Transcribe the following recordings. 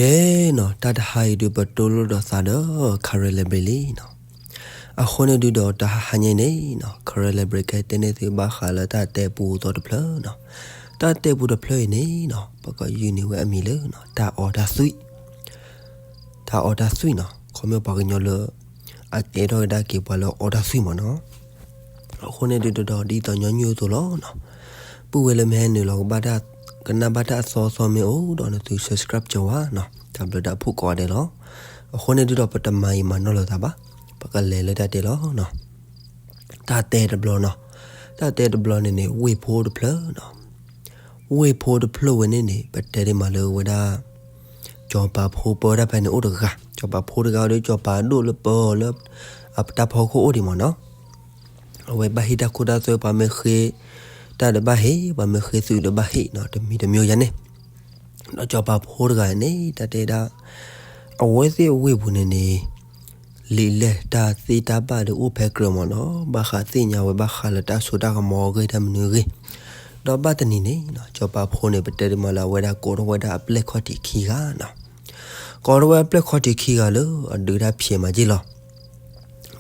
ကဲနီၤ, တၢ်တဟါအံၤဒုး ပတိၢ်လိာ်ဒီးသးဒီး Karen Library လံနီၤ. အဃိန့ၣ်ဒုးဒီး တဟါညါအံၤန့ၣ်နီၤ, Karen Library ကတဲန့ၢ်သုဘၣ်ဃးလၢတၢ်တဲပူအသီတဖျၢၣ်နီၤ. တၢ်တဲပူတဖျၢၣ်အံၤန့ၣ်နီၤ, ပကယုၢ်န့ၢ်ဝဲအမံၤလၢ တၢ်အီတၢ်သွံၣ် တၢ်အီတၢ်သွံၣ်နီၤ. ခီဖျိပှၤကညီလၢ အကဲထီၣ်ကဒါက့ၤပှၤလၢအီတၢ်သွံၣ်မ့ၢ်နီၤ. အဃိန့ၣ်ဒုးဒီး ဒ်သိးညီနုၢ်အသိးလီၤနီၤ, ပုၢ်ဝဲၢ်လၢမ့ၢ်ဟဲနုာ်လီၤကဘၣ်တၢ် ကနၣ်ဘၣ်တၢ်အသီအသီမ့ၢ်အိၣ်ဒီး နသု subscribe ကၠီဝါနီၤ, တၢ်ဘျုးတၢ်ဖှိၣ်ကိးဂၤဒဲးလီၤ. အဃိန့ၣ်ဒုးဒီး ပတမၤအံၤမၤနီၢ်လိာ်သးဘၣ်, ပကလဲၤလၢတၢ်တဲလီၤနီၤ. တၢ်တဲတဘျီနီၤ, တၢ်တဲတဘျီန့ၣ်န့ၣ် ဝ့ၢ်ဖိတဖျၢၣ်နီၤ. ဝ့ၢ်ဖိတဖျၢၣ်ဝဲန့ၣ်န့ၣ် ပတဲဒ်မးလၢဝဲဒၣ် စီၤပၤဖိပၢတၢ်ဖဲန့ၣ်အိၣ်တဂၤ, စီၤပၤဖိတဂၤဒီး စီၤပၤဒိၣ်လၢပၢအီၤလၢ အတၢ်ဖီခိၣ်အိၣ်ဒံးမ့ၢ်နီၤ. အဝဲဘၣ်ဟ့ၣ်တၢ်ခိတၢ်သွဲ, ပှၤမ့ၢ်ဃ့တၢ်ဒီးဘၣ်ဟ့ၣ်, ပှၤမ့ၢ်ဃ့သုးဒီးဘၣ်ဟ့ၣ်နီၤ, တမံၤတမံၤယါန့ၣ်. ဒီးစီၤပၤဖိတဂၤန့ၣ် တၢ်တဲဒၣ် အဝဲသ့ၣ်အဝ့ၢ်ပူၤန့ၣ်န့ၣ် လံာ်လဲၢ်တၢ်သ့တၢ်ဘၣ်ဒီးအိၣ်ဖဲကြၢးမ့ၢ်နီၤ, ဘၣ်ဃးသ့ၣ်ညါဝဲဘၣ်ဃးလၢတၢ်စိတၢ်ကမီၤအဂ့ၢ် တၢ်မနုၤအဂ့ၢ်, ဒီးဘၣ်တနံၤန့ၣ်နီၤ, စီၤပၤဖိန့ၣ် ပတဲဒ်မးလၢအဝဲဒၣ်ကိးထီၣ်ဝဲဒၣ်အပျဲၢ်ခီၣ်ထံးခံဂၤနီၤ. ကိးထီၣ်ဝဲအပျဲၢ်ခီၣ်ထံးခံဂၤလၢအဒုးတၢ်ဖျဲးမၤက့ၢ်လီၤ.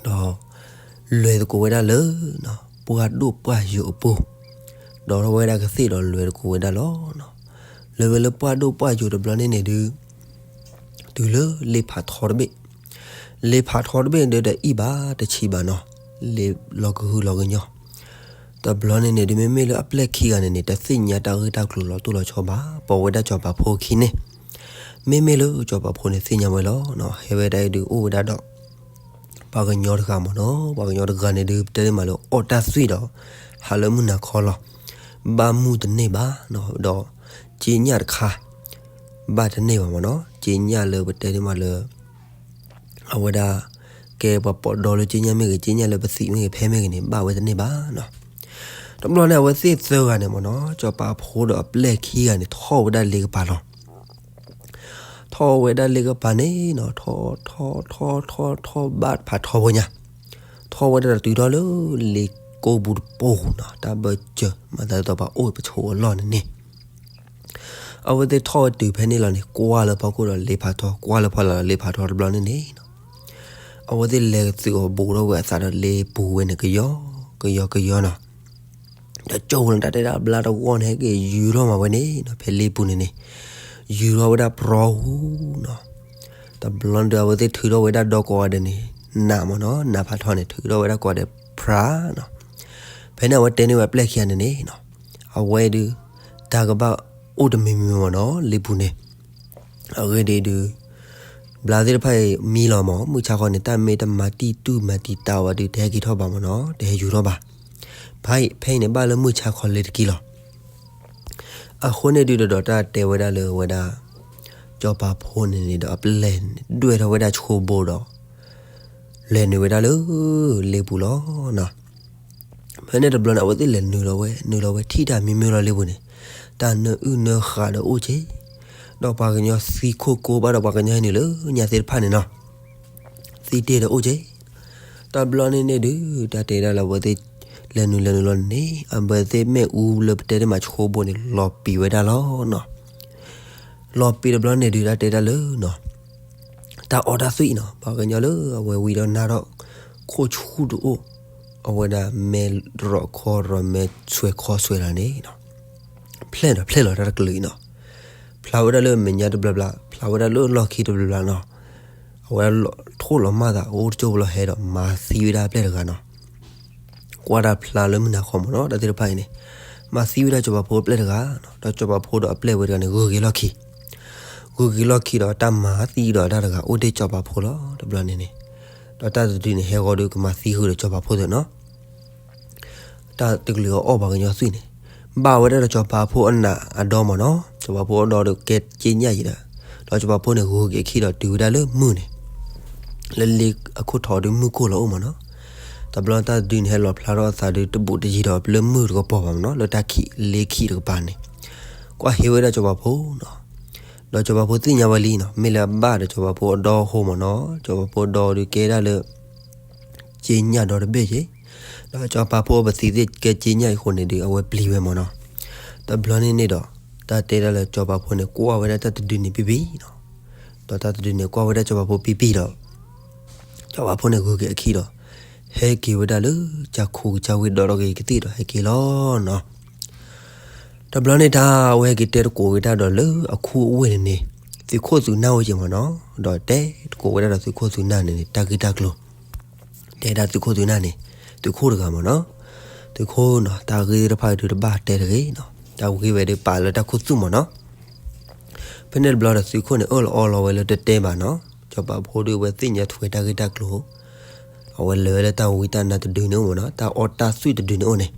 ဒီး လဲၤသကိးဝဲဒၣ်လၢ ပှၢ်ဒိၣ်ပှၢ်ယိာ်အပူၤ, ဒီးထီၣ်ဝဲဒၣ်ကသ့ၣ်ဒီးလဲၤသကိးဝဲဒၣ်လီၤ. လဲၤဝဲလၢပှၢ်ဒိၣ်ပှၢ်ယိာ်တဘျီန့ၣ်န့ၣ်ဒုး တုၤလၢလ့ဖးထီတဘ့ၣ်, လ့ဖးထီတဘ့ၣ်န့ၣ်ဒုး တအံၣ်ဘၣ်တဆံးဘၣ်နီၤ, လ့လီၤကဟုလီၤကညီ. တဘျီန့ၣ်န့ၣ်ဒုး မ့မ့ၢ်လၢအပျဲၢ်ခံဂၤန့ၣ်န့ၣ် တသ့ၣ်ညါတၢ်ဂ့ၢ်တၢ်ကျိၤလီၤတိၢ်လီၤဆီဘၣ်, ပိာ်ဝဲဒၣ်စီၤပၤဖိခံန့ၣ်. မ့မ့ၢ်လၢစီၤပၤဖိန့ၣ်သ့ၣ်ညါဝဲလီၤ. ဟဲဝဲဒၣ်အံၤဒုးအိၣ်ဝဲဒၣ်ဒီး ပှၤကညီတဂၤမ့ၢ်နီၤ, ပှၤကညီတဂၤန့ၣ်ဒုး ပတဲဒ်မးလၢအီၣ်တၢ်သွံၣ်ဒီး ဟးလၢမုၢ်နၤခီလီၤ. ဘၣ်မုၢ်တန့ၢ်ဘၣ်နီၤ, ဒီး က့ညၣ်တခါ ဘၣ်တန့ၢ်ဘၣ်မ့ၢ်နီၤ, က့ညၣ်လၢပတဲဒ်မးလၢ အဝဲဒၣ် ကဲပှၤပိာ်ဒီလၢက့ညၣ်မ့ၢ်ဂ့ၤ, က့ညၣ်လၢပသံးမ့ၢ်ဂ့ၤ, ဖဲမ့ၢ်ဂ့ၤန့ၣ် ဘၣ်ဝဲတန့ၢ်ဘၣ်နီၤ. တဘျီန့ၣ် အဝဲသ့ၣ်သၢဂၤန့ၣ်မ့ၢ်နီၤ, စီၤပၤဖိဒီးအပျဲၢ်ခံဂၤန့ၣ် ထီၣ်ဝဲဒၣ်လ့ကပၤလီၤ. ထီၣ်ဝဲဒၣ်လ့ကပၤန့ၣ်နီၤ, ထီၣ်ထီၣ်ထီၣ်ထီၣ်ထီၣ်ဘၣ်ဖးထီဖိညါ, ထီၣ်ဝဲဒၣ်ဒီးတုၤထီၣ်လၢလ့ကိပူၤတပူၤနီၤ, တၢ်ဘၢၣ်စၢၤ မၤသးဒ်သိးပှၤအိၣ်ပဆိးအလီၢ်န့ၣ်န့ၣ် အဝဲသ့ၣ်ထီၣ်ဝဲတုၤဖဲန့ၣ်လီၤန့ၣ် ကွၢ်လၢဖီခိၣ်ဒီးလ့ဖးထီ, ကွၢ်လၢဖီလာ်ဒီးလ့ဖးထီတဘျီန့ၣ်န့ၣ်နီၤ, အဝဲသ့ၣ်လဲၤသုးအီၤဘူးထီၣ်ဝဲအသးဒီးလ့ပူၤဝဲန့ၣ် ကယီကယီကယီနီၤ. ဒီးကၠိပူၤန့ၣ်တၢ်တဲဒၣ်ဘျါတဝီန့ၣ် ဟဲက့ၤယူၤထီၣ်မးဝဲန့ၣ်နီၤ, ဖဲလ့ပူၤန့ၣ်န့ၣ် ယူၤထီၣ်ဝဲဒၣ်ပြီဟူနီၤ. တဘျီန့ၣ်ဒီး အဝဲသ့ၣ်ထုးထီၣ်ဝဲဒၣ်ဒီကိးဂၤဒဲးန့ၣ် နးမ့ၢ်နီၤ, နးဖးထီန့ၣ် ထုးထီၣ်ဝဲဒၣ်ကိးဂၤဒဲးဖြါနီၤ. ဖဲန့ၣ်အဝဲတဲန့ၢ်ဝဲအပျဲၢ်ခံဂၤန့ၣ်န့ၣ်နီၤ, အဝဲဒုး တၢ်ကဘၣ်အိၣ်တမံၤမံၤမ့ၢ်နီၤ လ့ပူၤန့ၣ် အဂ့ၢ်ဒ်အံၤဒုး ဘျါသ့ၣ်တဖၣ်အံၤမံလီၤမး, မုၢ်ဆါခီန့ၣ် တၢ်မ့ၢ်တမၤတံၢ်တူၢ်မၤတံာ်တာ်ဝဲဒုး တဟဲက့ၤထီၣ်ဘၣ်မ့ၢ်နီၤ, တဟဲယူၤထီၣ်ဘၣ်. ဖဲအံၤ ဖဲအံၤန့ၣ်ဘၣ်လၢမုၢ်ဆါခီလ့တက့ၢ်လီၤ. အဃိန့ၣ်ဒုးဒီး တၢ်တဲဝဲဒၣ်လၢဝဲဒၣ် စီၤပၤဖိန့ၣ်န့ၣ်ဒီးအပျဲၢ်န့ၣ် ဒွဲၣ်ထီၣ်ဝဲဒၣ်ဆိဘိဒီး လဲၤနုာ်ဝဲဒၣ်လၢ လ့ပူၤလီၤနီၤ. ဖဲန့ၣ်တဘျီန့ၣ် အဝဲသ့ၣ်လဲၤနုာ်လီၤဝဲ နုာ်လီၤဝဲထံၣ်တၢ်မံမံလီၤလ့ပူၤန့ၣ်, တၢ်နၢအုၣ်နၢဃးဒီးအိၣ်က့ၤ, ဒီးပှၤကညီသံခိၣ်ကိးဘၣ်ဒီးပှၤကညီဟဲနုာ်လၢညါသ့ၣ်တဖၣ်န့ၣ်နီၤ, သံတ့ၢ်ဒီးအိၣ်က့ၤ. တဘျီန့ၣ်န့ၣ်ဒုး တၢ်တဲဒၣ်လၢအဝဲသ့ၣ် လဲၤနုာ်လဲၤနုာ်လီၤန့ၣ် အဝဲသ့ၣ်မ့ၣ်အူလၢပတဲတ့ၢ်မးဆိဘိန့ၣ် လီၤပံာ်ဝဲဒၣ်လီၤနီၤ. လီၤပံာ်တဘျီန့ၣ်ဒုး တၢ်တဲဒၣ်လၢနီၤ တၢ်အီတၢ်သွံၣ်နီၤ, ပှၤကညီလၢအဝဲဝံၤဒီးနါထီၣ် ခိၣ်ဆူၣ်တအိၣ်, အဝဲဒၣ်မဲရီၣ်ခီရီၣ်မဲဆွဲခီဆွဲလီၤန့ၣ်နီၤ, ဖျဲၣ်ဒီးဖျဲၣ်လီၤတၢ်တကလုာ်အံၤနီၤ, ဖျါဝဲဒၣ်လၢမဲာ်ညါတဘျီဘျီ, ဖျါဝဲဒၣ်လၢလီၢ်ခံတဘျီဘျီနီၤ, အဝဲဒၣ်ထိၣ်လီၤမၢ်သး အိၣ်တကၠိၢ်ဖိလီၤဟဲဒီး မၤသံဝဲဒၣ်အပျဲၢ်တဂၤနီၤ. ကွၢ်တၢ်ဖျါလၢမုၢ်နၤခီမ့ၢ်နီၤ, တၢ်သ့ၣ်တဖၣ်အံၤန့ၣ် မၤသံဝဲဒၣ်စီၤပၤဖိအပျဲၢ်တဂၤနီၤ, ဒီးစီၤပၤဖိဒီးအပျဲၢ်ဝဲတဂၤန့ၣ် ဂုၤက့ၤလီၢ်ခံ, ဂုၤက့ၤလီၢ်ခံဒီးတၢ်မၤသံဒီးတၢ်တဂၤအိၣ်တ့ၢ်စီၤပၤဖိလီၤ တဘျီန့ၣ်န့ၣ်, ဒီးတၢ်တဒုန့ၣ် ဟဲဂီၤဒီးကမၤသံဃုာ်ဒီးစီၤပၤဖိသ့ၣ်နီၤ. တၢ်တကလုာ်အီၣ်ပှၤကညီသွံၣ်န့ၣ် ဘၣ်ဝဲဒၣ်ဒီးစီၤပၤဖိအနးအဒီမ့ၢ်နီၤ, စီၤပၤဖိအဒီဒီးကဲက့ညၣ်ယံၤဒီး, ဒီးစီၤပၤဖိန့ၣ် ဂုၤက့ၤအခံဒီးတုၤဝဲဒၣ်လၢမုၢ်န့ၣ်, လၢလ့အခိၣ်ထီၣ်ဒုးမုၢ်ကိၢ်လီၤအိၣ်မ့ၢ်နီၤ. တဘျီတၢ်တဒုန့ၣ် ဟဲလီၤဖျါထီၣ်အသးဒုးတဘူးတယံၤဒီးလၢမုၢ်တကပီၤဘၣ်မ့ၢ်နီၤ, လၢတၢ်ခံးလ့ခံးတကပၤန့ၣ်, ကွၢ်ဟ့ဝဲဒၣ်စီၤပၤဖိနီၤ. ဒီးစီၤပၤဖိသ့ၣ်ညါဝဲလံနီၤ, မ့ၢ်လၢအဘၣ်ဒီးစီၤပၤဖိအဒီအဃိမ့ၢ်နီၤ, စီၤပၤဖိဒီဒုးကဲဒၣ်လၢ က့ညၣ်ဒီတဘ့ၣ်က့ၤ, ဒီးစီၤပၤဖိအပသံးသ့ၣ်ကဲက့ညၣ်အံၤအဃိန့ၣ်ဒုး အဝဲပျံၤဝဲမ့ၢ်နီၤ. တဘျီန့ၣ်န့ၣ်ဒီး တၢ်တဲဒၣ်လၢစီၤပၤဖိန့ၣ် ကွၢ်ဝဲဒၣ်တၢ်တဒုန့ၣ်ဘံၣ်ဘံၣ်နီၤ, ဒီးတၢ်တဒုန့ၣ်ကွၢ်ဝဲဒၣ်ကၠီၤပၤဖိပံပံဒီး ကၠီၤပၤဖိန့ၣ်ဂုၤက့ၤအခံဒီး ဟဲက့ၤဝဲဒၣ်လၢကၠီၤခူကၠီၤဝ့ၢ်ဒီးဒီးက့ၤကသံၣ်ဒီးဟဲက့ၤလီၤနီၤ. တဘျီန့ၣ်တၢ်အဝဲဟဲက့ၤတဲတကိးဝဲဒၣ်ဒီးလၢအခူအဝ့ၢ်န့ၣ်န့ၣ် သုးခိၣ်သုးနၢ်အိၣ်က့ၤမ့ၢ်နီၤ, ဒီးတဲတကိးဝဲဒၣ်ဒီးသုးခိၣ်သုးနၢ်န့ၣ်န့ၣ် တၢ်ဂ့ၢ်တၢ်ကျိၤ တဲဒၣ်သုးခိၣ်သုးနၢ်န့ၣ် သုးခိၣ်တဂၤမ့ၢ်နီၤ, သုးခိၣ်နီၤ တၢ်ဂ့ၢ်သ့ၣ်တဖၣ်ဒုးတဘၣ်တဲတဂ့ၤနီၤ, တၢ်ဂ့ၢ်ဝဲဒုးပာ်လၢတၢ်ခူသူၣ်မ့ၢ်နီၤ. ဖဲန့ၣ်တဘျီဒီးသုးခိၣ်န့ၣ်အၢၣ်လီၤအီလီၤဝဲလၢတတဲဘၣ်နီၤ, ကၠီၤပၤဖိဒုးဝဲသ့ၣ်ညါထွဲတၢ်ဂ့ၢ်တၢ်ကျိၤ အဝဲလဲၤဝဲလၢတၢ်ဝံတၢ်နါတဒုန့ၣ်အိၣ်မ့ၢ်နီၤ, တၢ်အီၣ်တၢ်သွံၣ်တဒုန့ၣ်အိၣ်န့ၣ်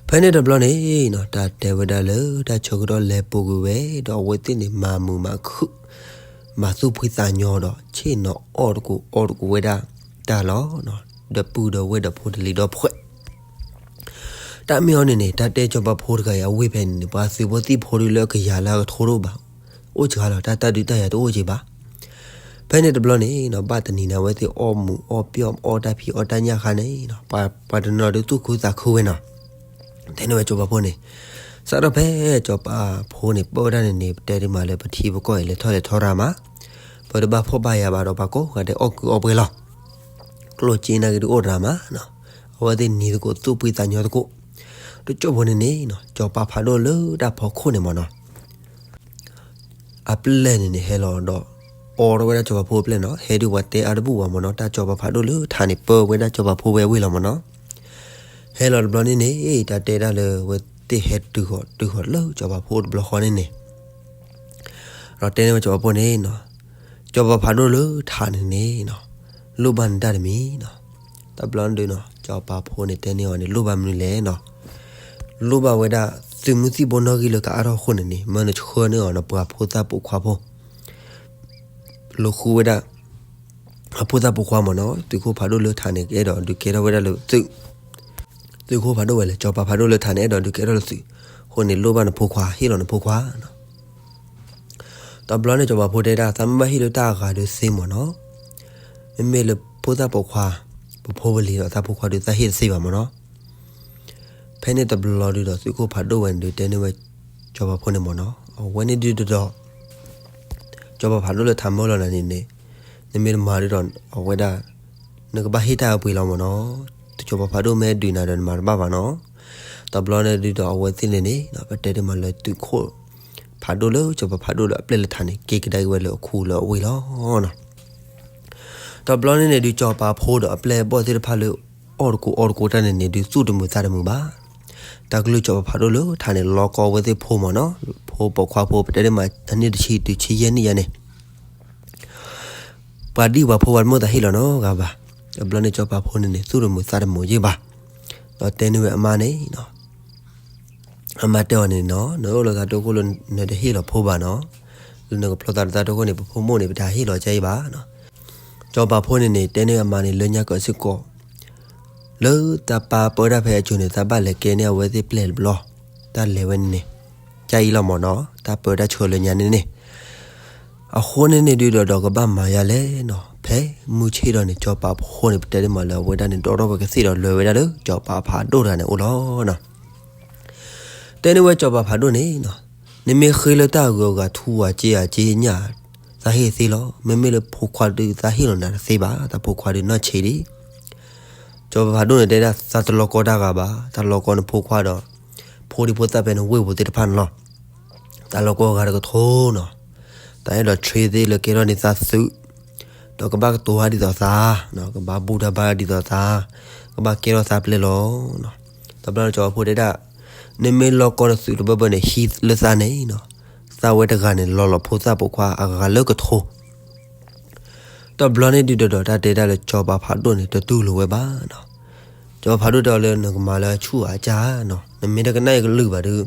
ဖဲန့ၣ်တဘျီန့ၣ်နီၤ တၢ်တဲဝဲဒၣ်လၢတၢ်ဆၢကတီၢ်လဲၤပူၤကွံာ်ဝဲ ဒီးအဝဲသ့ၣ်န့ၣ်မၤမုာ်မၤခုၣ် မၤသူၣ်ဖှံသးညီဒီး ဆ့ၣ်နီၤအီၣ်တကိးအီတကိးဝဲဒၣ်တၢ်လီၤ. ဒီပုၢ်ဒီဝဲၢ်ဒီးဖိတလံၤဒီဖှဲး တၢ်မ့ၢ်အီၤန့ၣ်န့ၣ် တၢ်တဲကၠီၤပၤဖိတဂၤအံၤအဝ့ၢ်ဖဲန့ၣ်န့ၣ် ပှၤသုးဖိသံၣ်ဖိဒုးလၢအကယၤလၢအကထိတအိၣ်ဘၣ်, အိၣ်စှၤလီၤ တၢ်တၢ်ဒုးတၢ်ယၤတအိၣ်က့ၤဘၣ်. ဖဲန့ၣ်တဘျီန့ၣ်နီၤ ဘၣ်တနံၤန့ၣ် အဝဲသ့ၣ်အီၣ်မူးအီၣ်ပျီၣ်အီၣ်တၢ်ဖံးအီၣ်တၢ်ညၣ်ခါန့ၣ်နီၤ ပှၤတနီၤဒုးသူၣ်ခုသးခုဝဲနီၤ. တဲန့ၢ်ဝဲကၠီၤပၤဖိန့ၣ် စးထီၣ်ဖဲကၠီၤပၤဖိန့ၣ် ပၢဝဲဒၣ်န့ၣ်န့ၣ် ပတဲဒ်မးလၢပထံပကီၢ်အံၤ လဲၤထီၣ်လဲၤထီရၤမး, ပတဘၣ်ဖှီၣ်ဘၣ်ယာ်ဘၣ်ဒီး ပှၤကိးဂၤဒဲးအီၣ်ကုးအီပှဲၤလီၤ. ကျိၣ်စ့နာ်က့ဒုးအိၣ်ရၤမးနီၤ, အဝဲသ့ၣ်နံၤသကိးသူၣ်ဖှံသးညီသကိး, တကၠိၢ်ဖိန့ၣ်န့ၣ်နီၤ ကၠီၤပၤဖးဒိၣ်လၢတၢ်ဖီခိၣ်န့ၣ်မ့ၢ်နီၤ အပျဲၢ်န့ၣ်န့ၣ် ဟဲလီၤဒီး အိးထီၣ်ဝဲဒၣ်ကၠီၤပၤဖိအပျဲၢ်နီၤ, ဟဲဒုးပှၤတဲအါတဘူၣ်ဘၣ်မ့ၢ်နီၤ, တၢ်ကၠီၤပၤဖးဒိၣ်လၢထးန့ၣ် ပၢဝဲဒၣ်ကၠီၤပၤဖိဝဲအဝ့ၢ်လီၤမ့ၢ်နီၤ. ဟဲလီၤတဘျီန့ၣ်န့ၣ် တၢ်တဲဒၣ်လၢအဝဲသ့ၣ်ဟဲတုၤဃီၤတုၤဃီၤလၢကၠီၤပၤဖိတဘျီဃီန့ၣ်န့ၣ် ဒီးတဲန့ၢ်ဝဲကၠီၤပၤဖိန့ၣ်နီၤ, ကၠီၤပၤဖးဒိၣ်လၢထးန့ၣ်န့ၣ်နီၤ, လိၣ်ဘၣ်နတၢ်တမံၤနီၤ. တဘျီဒုးနီၤ ကၠီၤပၤဖိန့ၣ်တဲန့ၢ်အီၤန့ၣ် လိၣ်ဘၣ်မနုၤလဲၣ်နီၤ, လိၣ်ဘၣ်ဝဲဒၣ် သုးမုၢ်သံၣ်ဘိနီၣ်ဂံၢ်လၢကအါထီၣ်အဃိန့ၣ်န့ၣ် မၢနဆှၢန့ၢ်အီၤနီၤ ပှၤဖိသၣ်ပိာ်ခွါဖိ လိာ်ဃုဝဲဒၣ် အဖိသၣ်ပိာ်ခွါမ့ၢ်နီၤ, သုးခိၣ်ဖးဒိၣ်လၢထးန့ၣ် ကအဲၣ်ဒိးဒုးကဲထီၣ်ဝဲဒၣ်လၢသုး, သုးခိၣ်ဖးဒိၣ်ဝဲလဲၣ် ကၠီၤပၤဖးဒိၣ်လၢထးန့ၣ် အဲၣ်ဒိးဒုးကဲထီၣ်လၢသုး, အဃိန့ၣ်လိၣ်ဘၣ်နဖိခွါ ဟ့ၣ်လီၤနဖိခွါနီၤ. တဘျီန့ၣ် ကၠီၤပၤဖိတဲဒၣ် သးမ့ၢ်ဘၣ်ဟ့ၣ်လၢတၢ်အဂၤဒုးသ့မ့ၢ်နီၤ, မ့မ့ၢ်လၢဖိသၣ်ပိာ်ခွါ ပဖိပလံၤဒီးသးဖိခွါဒုးသးဟ့ၣ်တသ့ဘၣ်မ့ၢ်နီၤ. ဖဲန့ၣ်တဘျီဒုးဒီး သုးခိၣ်ဖးဒိၣ်ဝဲန့ၣ်ဒုးတဲန့ၢ်ဝဲ ကၠီၤပၤဖိန့ၣ်မ့ၢ်နီၤ, အဝဲန့ၣ်ဒုးဒီး ကၠီၤပၤဖးဒိၣ်လၢထးမၢလီၤနၤန့ၣ်န့ၣ်, နမ့ၢ်တမၤဒုးဒီး အဝဲဒၣ် နကဘၣ်ဟ့ၣ်တၢ်အပှ့ၤလီၤမ့ၢ်နီၤ. ကၠီၤပၤဖးဒိၣ်မ့ၢ်ဒုးနၤဒီးနမၤတဘၣ်ဘၣ်နီၤ. တဘျီန့ၣ်ဒုးဒီးအဝဲသ့ၣ်န့ၣ်န့ၣ် ပတဲဒ်မးလၢသုးခိၣ်ဖးဒိၣ်လၢကၠီၤပၤဖးဒိၣ်လၢအပျဲၢ်လၢထးန့ၣ် က့ၤကဒါက့ၤဝဲလၢအခူလၢအဝ့ၢ်လီၤနီၤ. တဘျီန့ၣ်န့ၣ်ဒုး ကၠီၤပၤဖိဒီးအပျဲၢ်အဘီၣ်သ့ၣ်တဖၣ်လၢ အီၣ်တကိးအီတကိးတၢ်န့ၣ်န့ၣ်ဒုး သူၣ်တမုာ်သးတမုာ်ဘၣ်. တၢ်ကလုၢ်ကၠီၤပၤဖးဒိၣ်လၢထးန့ၣ် လီၤကီဝဲသ့ၣ်ဖိမ့ၢ်နီၤ, ဖိပိာ်ခွါဖိ ပတဲဒ်မး အနံၣ်တဆံတုၤဆံယဲၢ်နံၣ်ယါန့ၣ် ပှၤဒံၣ်ပှၤဖိပှၤတမိၣ်သးဟ့ၣ်လီၤနီတဂၤဘၣ်. တဘျီန့ၣ် ကၠီၤပၤဖိန့ၣ်န့ၣ် သူၣ်တမုာ်သးတမုာ်ယဲၢ်ဘၣ်. ဒီးတဲန့ၢ်ဝဲအမါန့ၣ် အမါတဲအီၤန့ၣ်နီၤ, နအၢၣ်လီၤသးတၢ်ခိၣ်လၢနတဟ့ၣ်လီၤဖိဘၣ်နီၤ, လၢနကဖျီသးတၢ်ခိၣ်န့ၣ် ပဖိမိၢ်န့ၣ် ပတဟ့ၣ်လီၤကဲအံၤဘၣ်နီၤ. ကၠီၤပၤဖိန့ၣ်န့ၣ် တဲန့ၢ်အမါန့ၣ် လၢညါကၢးစ့ၢ်ကီး လၢတၢ်ပၢပၢတၢ်ဖဲအစိၤန့ၣ် သးဘၣ်လဲၤကဲန့ၢ်အဝဲသ့ၣ်ပျဲၢ်တဘျီ, တၢ်လဲၤဝဲန့ၣ်န့ၣ် ကဲအံၤလီၤမ့ၢ်နီၤ, တၢ်ပၢတၢ်ဆှၢလၢညါန့ၣ်န့ၣ် အဃိန့ၣ်န့ၣ်ဒုးဒီး ဒီးကဘၣ်မၤယါလဲၣ်နီၤ, ဖဲမုၢ်ဆ့ၣ်ဒီးန့ၣ် ကၠီၤပၤဖိန့ၣ် ပတဲဒ်မးလၢအဝဲဒၣ်န့ၣ် ဒီးထီၣ်ဝဲကသ့ၣ်ဒီးလဲၤဝဲဒၣ်လၢ ကၠီၤပၤဖးဒိၣ်တဂၤန့ၣ်အိၣ်လီၤနီၤ. တဲန့ၢ်ဝဲကၠီၤပၤဖးဒိၣ်န့ၣ်နီၤ, နမ့ၢ်ဃ့လၢတၢ်ဂုၤအဂၤထူအက့အက့ညၣ် သးဟ့ၣ်သ့လီၤ, မ့မ့ၢ်လၢဖိခွါဒုးသးဟ့ၣ်လီၤနၤတသ့ဘၣ်, တၢ်ဖိခွါဒုးနီၢ်ဆံးလံ. ကၠီၤပၤဖးဒိၣ်န့ၣ်တဲဒၣ် သးတလီၤကီတၢ်ဂၤဘၣ်, တၢ်လီၤကီနဖိခွါဒီး ဖိဒံဖိသၣ်ဖဲနဝ့ၢ်ပူၤသ့ၣ်တဖၣ်န့ၣ်လီၤ. တၢ်လီၤကီဂၤတကထိနီၤ, တၢ်အဲၣ်ဒိးဆှၢသ့လၢကဲထီၣ်န့ၢ်သးသုး, ဒီးကဘၣ်ကတိၤဟါဒ်သိးသး, ကဘၣ်ဘူၣ်တၢ်ဘါဒ်သိးသး, ကဘၣ်ကဲထီၣ်သးပျဲၢ်လီၤ. တဘျီန့ၣ်ကၠီၤပၤဖိတဲဒၣ်, နမ့ၢ်လီၤကီတသုးတဘၢဘၢန့ၣ် ဟံးလၢသးန့ၣ်နီၤ, သးဝဲတဂၤန့ၣ် လီၤလီၤဖိသၣ်ပိာ်ခွါအဂၤလၢကထိ တဘျီန့ၣ်ဒုးဒီး တၢ်တဲဒၣ်လၢကၠီၤပၤဖးဒိၣ်န့ၣ် တတူၢ်လိာ်ဝဲဘၣ်နီၤ. ကၠီၤပၤဖးဒိၣ်တဲအီၤလၢနကမၤလၢအဆူၣ်အကၢ်နီၤ, နမ့ၢ်တကနၣ်ယကလုၢ်ဘၣ်ဒီး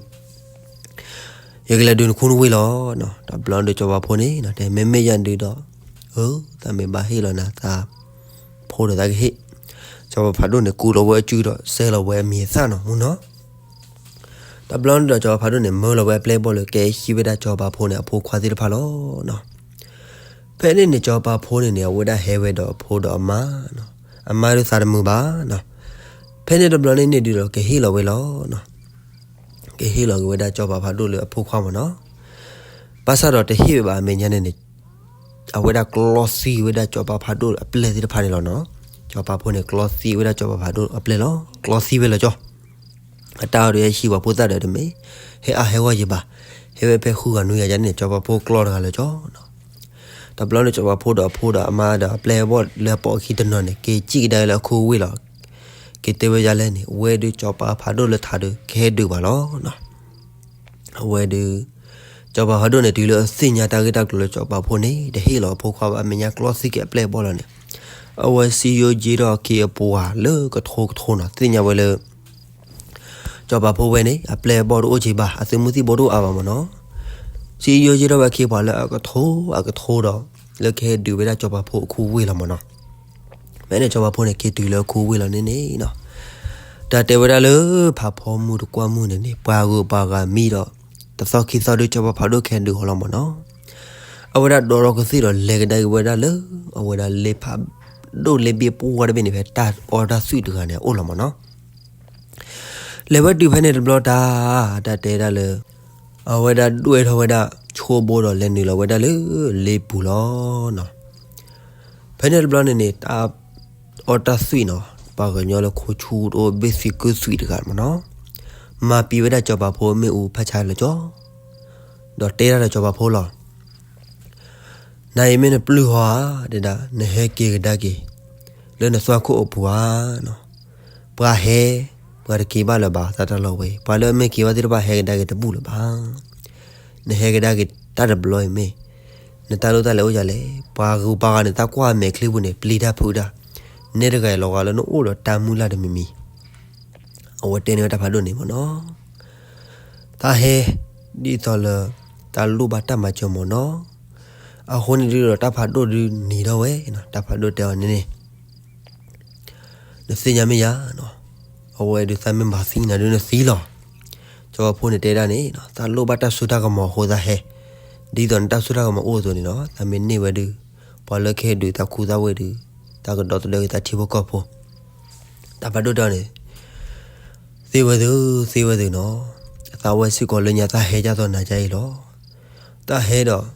ယကလဲၤဒုးနခူနဝ့ၢ်လီၤနီၤ. တဘျီဒုးကၠီၤပၤဖိန့ၣ် တဲမ့မ့ၢ်ယၤဒုးဒီး အၢ သးမ့ၢ်ဘၣ်ဟ့ၣ်လီၤနၤသးဖိဒီးသးကဟ့ၣ်. ကၠီၤပၤဖးဒိၣ်န့ၣ် ကူလီၤဝဲအစုဒီး စဲလီၤဝဲအမံၤအသၣ်နီၤ မုၢ်နီၤ တဘျီန့ၣ်ဒီးကၠီၤပၤဖးဒိၣ်န့ၣ် မၢလီၤဝဲအပျဲၢ်ဘီၣ်လၢကဲဟံးဝဲဒၣ်ကၠီၤပၤဖိန့ၣ် အဖိခွါသ့ၣ်တဖၣ်လီၤနီၤ. ဖဲန့ၣ်န့ၣ် ကၠီၤပၤဖိန့ၣ်န့ၣ် အဝဲဒၣ်ဟဲဝဲဒီးအဖိဒီးအမါနီၤ, အမါဒုးသးတမုာ်ဘၣ်နီၤ. ဖဲန့ၣ်တဘျီန့ၣ်န့ၣ်ဒုးဒီး ကဟ့ၣ်လီၤဝဲလီၤနီၤ. ကဟ့ၣ်လီၤက့ၤဝဲဒၣ်ကၠီၤပၤဖးဒိၣ်လၢအဖိခွါမ့ၢ်နီၤ. ဘၣ်ဆၣ်ဒီးတဟ့ၣ်ဝဲဘၣ်အမဲာ်ညါန့ၣ်န့ၣ် အဝဲဒၣ်ကျီသံဝဲဒၣ်စီၤပၤဖးဒိၣ်အပျဲၢ်သ့ၣ်တဖၣ်န့ၣ်လီၤနီၤ. စီၤပၤဖိန့ၣ် ကျီသံဝဲဒၣ်စီၤပၤဖးဒိၣ်အပျဲၢ်လီၤ. ကျီသံဝဲလၢကၠီ အတၢ်အီၣ်ဒီးဟဲဟံးပှၤဖိသၣ်ဒီးတမ့ၢ် ဟဲအါဟဲဂီၢ်ယံၤဘၣ်, ဟဲဝဲဖဲဃုဂၤနွံဂၤယါန့ၣ် စီၤပၤဖိကျီတဂၤလၢကၠီနီၤ. တဘျီန့ၣ် စီၤပၤဖိဒီးအဖိဒီးအမါဒီးအပျဲၢ်အဘီၣ်လၢအပိာ်အခံတနီၤန့ၣ် က့ၤစံၣ်ကဒါလၢအခိဝ့ၢ်လီၤ. က့ၤတဲဝဲဒ်လဲၣ်န့ၣ် ဝဲဒုးစီၤပၤဖးဒိၣ်လၢထးဒုးကဟဲဒုးပှၤလီၤနီၤ. အဝဲဒုး စီၤပၤဖးဒိၣ်န့ၣ် တုၤလၢအသ့ၣ်ညါတၢ်ဂ့ၢ်တၢ်ကျိၤလၢစီၤပၤဖိန့ၣ် တဟ့ၣ်လီၤအဖိခွါဘၣ်အမဲာ်ညါကျီသံက့ၤအပျဲၢ်အဘီၣ်လီၤန့ၣ် အဝဲစံယိယ့ထီၣ်အခ့အပှၤလၢကထိကထိနီၤ သ့ၣ်ညါဝဲလၢ စီၤပၤဖိဝဲန့ၣ် အပျဲၢ်အဘီၣ်တအိၣ်က့ၤဘၣ် အသုးမုၢ်သံၣ်ဘိတအိၣ်အါဘၣ်မ့ၢ်နီၤ. စံယိယ့ထီၣ်ဝဲအခ့အပှၤလၢအကထိအကထိဒီး လၢကဟဲဒုးဝဲဒၣ်စီၤပၤဖိအခိဝ့ၢ်လီၤမ့ၢ်နီၤ. ဖဲန့ၣ်စီၤပၤဖိန့ၣ် က့ၤတုၤလၢအခိဝ့ၢ်လီၤန့ၣ်န့ၣ်နီၤ တၢ်တဲဝဲဒၣ်လၢဖးဖီမုၢ်တကွၢ်မုၢ်န့ၣ်န့ၣ် ပှၤဂုၤပှၤဂၤမံဒီး တသီခံသီဒုးစီၤပၤဖးဒိၣ်ကဟဲဒုးအီၤလီၤမ့ၢ်နီၤ. အဝဲဒၣ်ဒိးထီၣ်ကသ့ၣ်ဒီးလဲၤကဒါက့ၤဝဲဒၣ်လၢ အဝဲဒၣ်လ့ဖးဒိၣ်လ့ဘ့ၣ်ပှၢ်တဘ့ၣ်န့ၣ် ဖဲတၢ်အီတၢ်သွံၣ်တဂၤန့ၣ်အအိၣ်လီၤမ့ၢ်နီၤ. လဲၤဝဲတုၤဖဲန့ၣ်တဘျီတၢ် တၢ်တဲဒၣ်လၢ အဝဲဒၣ်ဒွဲၣ်ထီၣ်ဝဲဒၣ်ဆိဘိဒီးလဲၤနုာ်လီၤဝဲဒၣ်လၢလ့ပူၤလီၤနီၤ. ဖဲန့ၣ်တဘျီန့ၣ်န့ၣ် တၢ်အီတၢ်သွံၣ်နီၤ ပှၤကညီလၢခိဆူတအိၣ်ဘ့ၣ်သံကုသွံၣ်တဂၤမ့ၢ်နီၤ မၤပံာ်ဝဲဒၣ်စီၤပၤဖိမ့ၣ်အူဖးဆါလၢကၠီ ဒီးတဲဒၣ်ဒီးစီၤပၤဖိလီၤ. နၤအံၤမ့ၢ်နပျုၢ်ဟီဧါ, တဲဒၣ် နဟဲက့ၤကဒါက့ၤ လၢနသွၣ်ခိၣ်အပူၤဧါနီၤ. ပှၤဟဲ, ပှၤတက့ၤဘၣ်လၢၤဘၣ် သးတၢ်လီၤဝဲ, ပှၤလၢအမ့ၢ်က့ၤဘၣ်သ့ၣ်တဖၣ်ဟဲကဒါက့ၤတဘူၣ်လၢၤဘၣ်. နဟဲကဒါက့ၤတၢ်တဘျီအံၤမ့ၢ် နတၢ်လိၣ်တၢ်လဲၤအိၣ်ယၤလဲၣ်. ပှၤဂုၤပှၤဂၤန့ၣ်တၢ်ကွၢ်မဲာ်ချံပူၤန့ၣ် ပျံၤတၢ်ဖုးတၢ်, နဲတဂၤအံၤလီၤဂာ်လၢနအိၣ်ဒီးတၢ်မုၢ်လၢ်တမံၤမံၤ အဝဲတဲန့ၢ်ဝဲတၢ်ဖးဒိၣ်န့ၣ်မ့ၢ်နီၤ. တၢ်ဟဲ ဒ်သိးလၢ တၢ်လိၣ်ဘၣ်တၢ်မၤစၢၤမ့ၢ်နီၤ. အဃိန့ၣ်ဒုးဒီးတၢ်ဖးဒိၣ်ဒုးနံၤထီၣ်ဝဲနီၤ, တၢ်ဖးဒိၣ်တဲအီၤန့ၣ်န့ၣ် နသ့ၣ်ညါမ့ၢ်ယါနီၤ, အဝဲဒုးသးမ့ၢ်မၤသံနၤဒုးနသံလီၤ. စီၤပၤဖိန့ၣ်တဲဒၣ်န့ၣ်နီၤ, သးလိၣ်ဘၣ်တၢ်စိတၢ်ကမီၤအဃိသးဟဲ, ဒ်သိးနတၢ်စိတၢ်ကမီၤအိၣ်အသိးန့ၣ်နီၤ, သးမ့ၢ်န့ၢ်ဝဲဒုး ပှၤလၢကဟဲဒုးသးခူသးဝ့ၢ်ဒုး သးကဒီသဒၢက့ၤသးထံဖိကီၢ်ဖိ. တၢ်ဖးဒိၣ်တဲအီၤန့ၣ် သ့ဝဲသု, သ့ဝဲသုနီၤ, သးဝဲစ့ၢ်ကီးလၢညါသးဟဲဒ်သိးနၤဒ်အံၤလီၤ. တၢ်ဟဲဒီး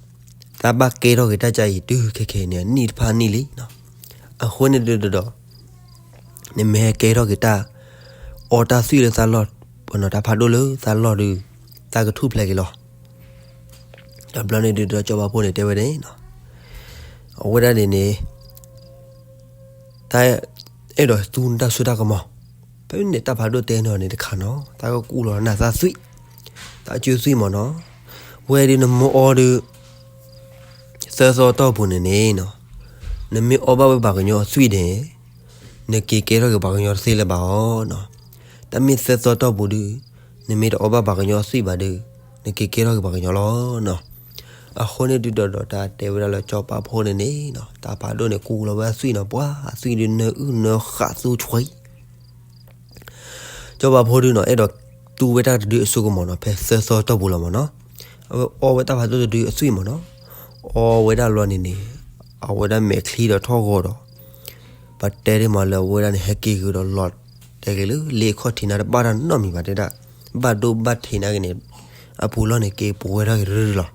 သးဘၣ်ကဲထီၣ်က့ၤတၢ်ဒ်အံၤတုၤခဲခဲအံၤန့ၣ် နံၣ်တဖၣ်နံၣ်လံနီၤ. အဃိန့ၣ်ဒုးဒီး နမ့ၢ်ဟဲကဲထီၣ်က့ၤတၢ် အီတၢ်သွံၣ်လၢသးလီၢ်, ပနီၤတၢ်ဖးဒိၣ်လၢသးလီၢ်ဒုး သးကထူၣ်ဖျဲးက့ၤလီၤ. တဘျီန့ၣ်ဒုးဒီးစီၤပၤဖိန့ၣ်တဲဝဲဒၣ်နီၤ, အဝဲဒၣ်န့ၣ်န့ၣ် တၢ်အဲၣ်ဒိးသူနတၢ်စိတၢ်ကမီၤ, ဖဲန့ၣ်တၢ်ဖးဒိၣ်တဲန့ၢ်အီၤန့ၣ်တခါနီၤ, သးကကူးလီၤနၤသးသွံၣ်, သးစုသွံၣ်မ့ၢ်နီၤ, ဝဲဒုးနမ့ၢ်အီဒုး သၢသီတီၢ်ပူၤန့ၣ်န့ၣ်နီၤ, နမ့ၢ်အီဘၣ်ဝဲပှၤကညီအသွံၣ်န့ၣ် နက့ၤကဲထီၣ်က့ၤပှၤကညီတသ့လၢၤဘၣ်အီၤနီၤ. တၢ်မ့ၢ်သၢသီတီၢ်ပူၤဒုး နမ့ၢ်တအီဘၣ်ပှၤကညီအသွံၣ်ဘၣ်ဒုး နက့ၤကဲထီၣ်က့ၤပှၤကညီလီၤနီၤ. အဃိန့ၣ်ဒုးဒီးဒီးတၢ်တဲဝဲဒၣ်လၢစီၤပၤဖိန့ၣ်န့ၣ်နီၤ, တၢ်ဖးဒိၣ်န့ၣ်ကူးလီၤဝဲအသွံၣ်နီၤ, ပှၤအသွံၣ်ဒုးနၢအုၣ်နၢဃးသူဆွံ စီၤပၤဖိဒုးနီၤ အဲၣ်ဒိးသူဝဲတၢ်တဒုအစိကမီၤနီၤ, ဖဲသၢသီတီၢ်ပူၤလီၤမ့ၢ်နီၤ, အဝဲအီဝဲတၢ်ဖးဒိၣ်တဒုအသွံၣ်မ့ၢ်နီၤ, အီဝဲဒၣ်လီၤန့ၣ်န့ၣ် အဝဲဒၣ်မဲာ်ချံဒီးထီၣ်ဂီၤဒီး ပတဲဒ်မးလၢအဝဲဒၣ်န့ၣ် ဟဲက့ၤကဒီးလီၤတဲာ်က့ၤလၢ လ့အခီၣ်ထံးနါတဘၣ်တၢ်နီတမံၤဘၣ်တဲဒၣ်, ဘၣ်ဒိဘၣ်ထံးနာ်က့န့ၣ် အပူၤလီၢ်န့ၣ် က့ၤပှဲၤထီၣ်က့ၤတရုၢ်လီၤ.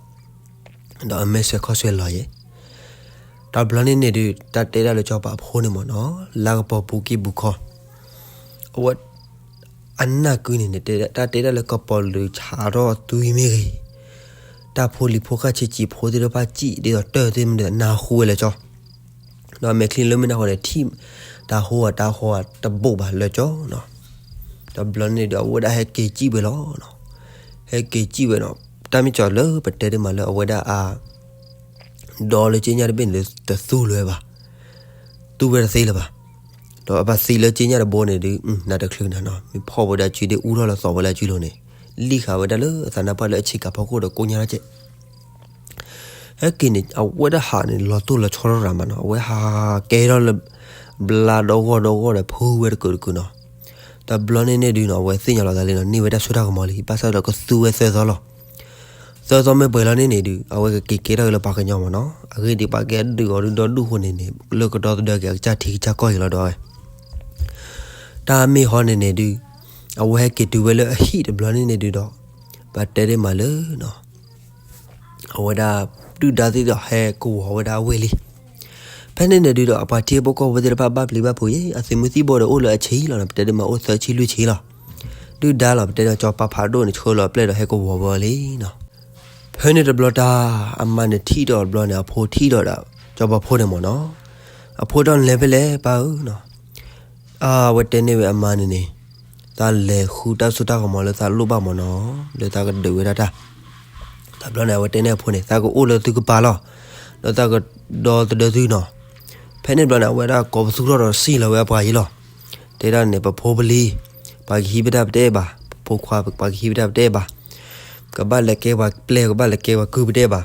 ဒီးအမဲာ်ဆှဲခီၣ်ဆှဲလီၤယဲၢ် တဘျီန့ၣ်န့ၣ်ဒုး တၢ်တဲဒၣ်လၢစီၤပၤဖိန့ၣ်မ့ၢ်နီၤ လၢကပီၤပူၤကံၢ်ပူၤခီ အဝဲ အနၢ်ကုန့ၣ်န့ၣ် တၢ်တဲဒၣ်လၢကပီၤလုာ်ဆးထီၣ်သွံမ့ၢ်ဂ့ၤ, တၢ်ဖိလံၤဖိဃၣ်ဆံးစံးဖိသ့ၣ်တဖၣ်စံးဒ်သိးတၢၢ်သ့ၣ်မ့ၢ်ဒ်သိးနၢ်ဟူဝဲလၢကၠီ ဒီးမဲာ်ချံလၢမ့ၢ်နၢ်ဟူန့ၣ် ထံၣ်တၢ်ဟူအတၢ်ဟူအတဘိးဘၣ်လၢကၠီနီၤ. တဘျီန့ၣ်ဒီး အဝဲဒၣ်ဟဲက့ၤစံၣ်ဝဲလီၤ. ဟဲက့ၤစံၣ်ဝဲနီၤ, တၢ်မ့ၢ်ကၠီလၢပတဲဒ်မးလၢအဝဲဒၣ်အ ဒီးလၢကၠ့ညၣ်တဘ့ၣ်န့ၣ် တသူလၢၤဘၣ်, သူဝဲတသ့လၢၤဘၣ်. ဒီးအပၢ်သံလၢကၠ့ညၣ်တဘိန့ၣ်ဒုး နတချုးနၤနီၤ, မ့ၢ်ဖီၣ်ဝဲဒၣ်စုဒ့အူထီၣ်လၢသီဝဲလၢစုလိၤန့ၣ်, လံၣ်ဃာ်ဝဲဒၣ်လၢအသးနါပှၢ်လၢအဆံးကၤဖီခိၣ်ဒီးကိညါထီၣ်ကဲး ဟဲက့ၤန့ၣ် အဝဲဒၣ်ဟးန့ၣ် လီၤတိၢ်လီၤဆီထီၣ်ရၤမးနီၤ, အဝဲဟးကဲထီၣ်လၢ ဘျါဒီဂီၢ်ဒီဂီၢ်ဒီးဖုဝဲတကုာ်တကုာ်နီၤ. တဘျီန့ၣ်န့ၣ်ဒုးနီၤ အဝဲသ့ၣ်ညါလီၤသးလံနီၤ, န့ၢ်ဝဲဒၣ်ဆူတၢ်ကမီၤလံ, ဘၣ်ဆၣ်ဒီးကသူဝဲသၢသီလီၤ. သၢသီမ့ၢ်ပှဲၤလီၤန့ၣ်န့ၣ်ဒုး အဝဲကက့ၤကဲထီၣ်က့ၤလၢပှၤကညီမးနီၤ, အဂ့ၢ်ဒ်အံၤ ပှၤကဲဒုးအီၤဒုးဒီဒူၣ်အဃိန့ၣ်န့ၣ် လၢကဒီသဒၢက့ၤအကစၢ်ထံကစၢ်ကီၢ်အံၤလီၤဒီးဝဲ တၢ်မ့ၢ်ဟီန့ၣ်န့ၣ်ဒုး အဝဲဟဲက့ၤတုၤဝဲလၢအဟံၣ်တဘျီန့ၣ်န့ၣ်ဒုးဒီး ပတဲဒ်မးလၢနီၤ အဝဲဒၣ်ဒုၣ်ဒါသ့ၣ်ဒီးဟဲကဝီၤဝဲဒၣ်အဝ့ၢ်လံ. ဖဲန့ၣ်န့ၣ်ဒုးဒီး အပှၤထံဖိကီၢ်ဖိသ့ၣ်တဖၣ်ဘၣ်ပျံၤဘၣ်ဖုးယဲ အသုးမုၢ်သံၣ်ဘိဒီးအိၣ်လၢအဆံးလီၤနီၤ, ပတဲဒ်မးအိၣ်သၢဆံလွံၢ်ဆံလီၤ. ဒုၣ်ဒါလီၤ ပတဲဒီး စီၤပၤဖးဒိၣ်န့ၣ် ဆှၢလီၤအပျဲၢ်ဒီးဟဲကဝီၤဝဲလံနီၤ. ဖဲန့ၣ်တဘျီတၢ် အမါန့ၣ်ထံၣ်ဒီးတဘျီန့ၣ် အဖိထံၣ်ဒီး စီၤပၤဖိန့ၣ်မ့ၢ်နီၤ. အဖိဒီး နလဲၤဖဲလဲၣ်ပၢ်ဧၢနီၤ. အဝဲတဲန့ၢ်ဝဲအမါန့ၣ်န့ၣ်, သးလဲၤဃုတၢ်စိတၢ်ကမီၤလၢသးလိၣ်ဘၣ်မ့ၢ်နီၤ, လၢသးကဒုးဝဲဒၣ်တၢ်. တဘျီန့ၣ် အဝဲတဲန့ၢ်အဖိန့ၣ် သးကအိၣ်လၢသုကပၤလီၤ, ဒီးသးကဒီသဒၢသုနီၤ. ဖဲန့ၣ်တဘျီန့ၣ် အဝဲဒၣ်ကိးပသူထီၣ်ဒီးစံၣ်လီၤဝဲအပှၤယံၤလီၤ. တဲဒၣ်န့ၣ် ပဖိပလံၤ, ပှၤကဟံးပတၢ်ပတဲဘၣ်, ပဖိခွါပှၤကဟံးပတၢ်ပတဲဘၣ်, ကဘၣ်လဲၤကဲပှၤပျဲၢ် ကဘၣ်လဲၤကဲပှၤကုၢ်ပတဲဘၣ်.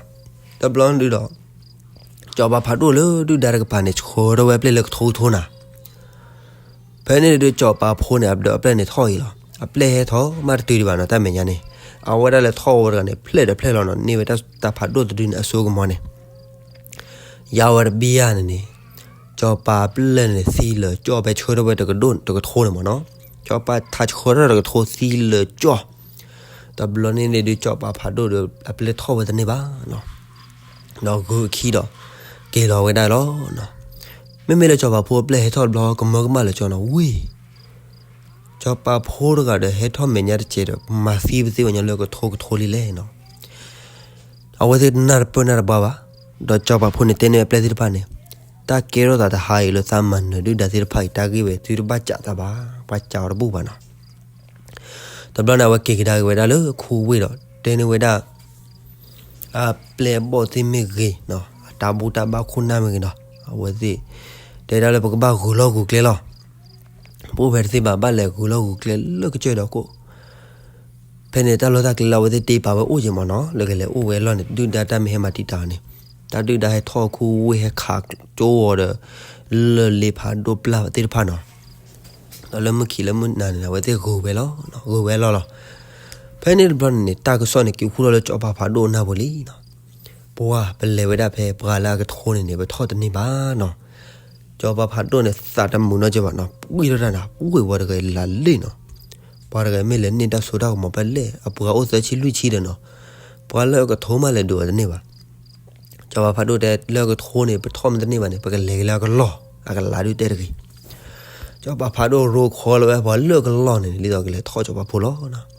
တဘျီန့ၣ်ဒုးဒီး စီၤပၤဖးဒိၣ်လၢဒုၣ်ဒါတကပၤန့ၣ် ဆှၢထီၣ်ဝဲအပျဲၢ်လၢကထိကထိနၤ. ဖဲန့ၣ်ဒုး စီၤပၤဖိန့ၣ် အဒိးအပျဲၢ်န့ၣ်ထီၣ်အံၤလီၤ. အပျဲၢ်ဟဲထီၣ်မးတတုၤဒံးဘၣ်နီၤ, တၢ်မဲာ်ညါန့ၣ် အဝဲဒၣ်လဲၤထီၣ်ဝဲတဂၤန့ၣ် ဖျဲၣ်ဒီးဖျဲၣ်လီၤနီၤ, န့ၢ်ဝဲတၢ်ဖးဒိၣ်တဒုန့ၣ် အစိကမီၤန့ၣ် ယါဝဲတဘံယါန့ၣ်န့ၣ်, စီၤပၤအပျဲၢ်န့ၣ်သံလၢာ်ကၠီၣ် ဖဲဆှၢထီၣ်ဝဲတကဒိၣ်တကထိန့ၣ်မ့ၢ်နီၤ. စီၤပၤထးဆှၢထီၣ်တကထိသံလၢာ်ကၠီၣ်. တဘျီန့ၣ်န့ၣ်ဒုး စီၤပၤဖးဒိၣ်ဒီး အပျဲၢ်ထီၣ်ဝဲတန့ၢ်ဘၣ်နီၤ. ဒီးဂုၤအခံဒီး က့ၤလီၤဝဲဒၣ်လီၤ. မ့မ့ၢ်လၢစီၤပၤဖိအပျဲၢ်ဟဲထီၣ်တဘျီ ကမၢကမၣ်လၢာ်ကၠီနီၤ, ဝ့ၢ် စီၤပၤဖိတဂၤဒီးဟဲထီၣ်မဲာ်ညါတစဲးဒီး မၤသံပသ့ၣ်ဝဲညီလၢကထိကထိလံလဲၣ်နီၤ. အဝဲသ့ၣ်နၢ်တပၢၢ်နၢ်တဘှါဘၣ်. ဒီးစီၤပၤဖိန့ၣ်တဲန့ၢ်အပျဲၢ်သ့ၣ်တဖၣ်န့ၣ်, တၢ်ကဲထီၣ်သးတဟါအံၤလၢသးမၤနၢၤဒုၣ်ဒါသ့ၣ်တဖၣ်အံၤ တၢ်ဂ့ၢ်ဝဲသုတဘၣ်စးသးဘၣ်, ပှၤစးအီၤတဘူၣ်ဘၣ်နီၤ. တဘျီန့ၣ် အဝဲက့ၤကဒါက့ၤဝဲဒၣ်လၢခူဝ့ၢ်ဒီး တဲန့ၢ်ဝဲဒၣ် အပျဲၢ်အဘီၣ်သ့ၣ်မ့ၢ်ဂ့ၤနီၤ, အတၢ်ဘူၣ်တၢ်ဘါခိၣ်နၢ်မ့ၢ်ဂ့ၤနီၤ, အဝဲသ့ၣ် တဲဒၣ်လၢပကဘၣ်ဂုာ်လီၢ်ဂုာ်ကျဲလီၤ. ပအိၣ်ဖဲတသ့ဘၣ်, ဘၣ်လဲၤဂုာ်လီၢ်ဂုာ်ကျဲလၢကစၢၢ်ဒီးခိၣ်. ဖဲန့ၣ်တၢ်လီၢ်တၢ်ကျဲလၢအဝဲသ့ၣ်တ့ပာ်ဝဲအိၣ်က့ၤမ့ၢ်နီၤ, လၢကလဲၤအိၣ်ဝဲအလီၢ်န့ၣ် ဒုၣ်ဒါတၢ်မ့ၢ်ဟဲမၤတံာ်တာ်န့ၣ်, တၢ်ဒုၣ်ဒါဟဲထီၣ်ခူဝ့ၢ်ဟဲခးကၠိအီၤဒီး လၢၢ်လ့ဖးဒိၣ်ပျၢ်သ့ၣ်တဖၣ်နီၤ. ဒီးလၢမုၢ်ခံးလၢမုၢ်နၤန့ၣ် အဝဲသ့ၣ်ဂုာ်ဝဲလီၤ, ဂုာ်ဝဲလီၤလီၤ. ဖဲန့ၣ်တဘျီန့ၣ်န့ၣ် တၢ်ကစီၣ်န့ၣ် က့ၤဃူထီၣ်လၢစီၤပၤဖးဒိၣ်အနၢ်ပူၤလံနီၤ. ပှၤပလဲၤဝဲဒၣ်ဖဲပှၤလၢအကထိန့ၣ်န့ၣ် ပထီၣ်တန့ၢ်ဘၣ်နီၤ. စီၤပၤဖးဒိၣ်န့ၣ် သးတမုာ်နီတစဲးဘၣ်နီၤ, ပှ့ၢ်ထီၣ်တၢ်နၤ, ပှ့ၢ်ဝဲတဂၤအံၤလၢလံနီၤ. ပှၤတဂၤအံၤမ့ၢ်လဲၤန့ၢ်တၢ်စိတၢ်ကမီၤဖဲလဲၣ်, အပှၤအိၣ်သၢဆံလွံၢ်ဆံဒီးနီၤ, ပှၤလၢအကထိမးလဲၤဒုးအီၤတန့ၢ်ဘၣ်. စီၤပၤဖးဒိၣ်တဲ လၢအကထိန့ၣ် ပထီၣ်မ့ၢ်တန့ၢ်ဘၣ်န့ၣ် ပကလဲၤက့ၤလၢအကလီၢ်, အကလးဒုးတဲတဂ့ၤ. စီၤပၤဖးဒိၣ်ရိခီလၢဝဲပှၤလၢအကလီၢ်န့ၣ် ဒ်သိးကလဲၤထီၣ်စီၤပၤဖိလီၤ.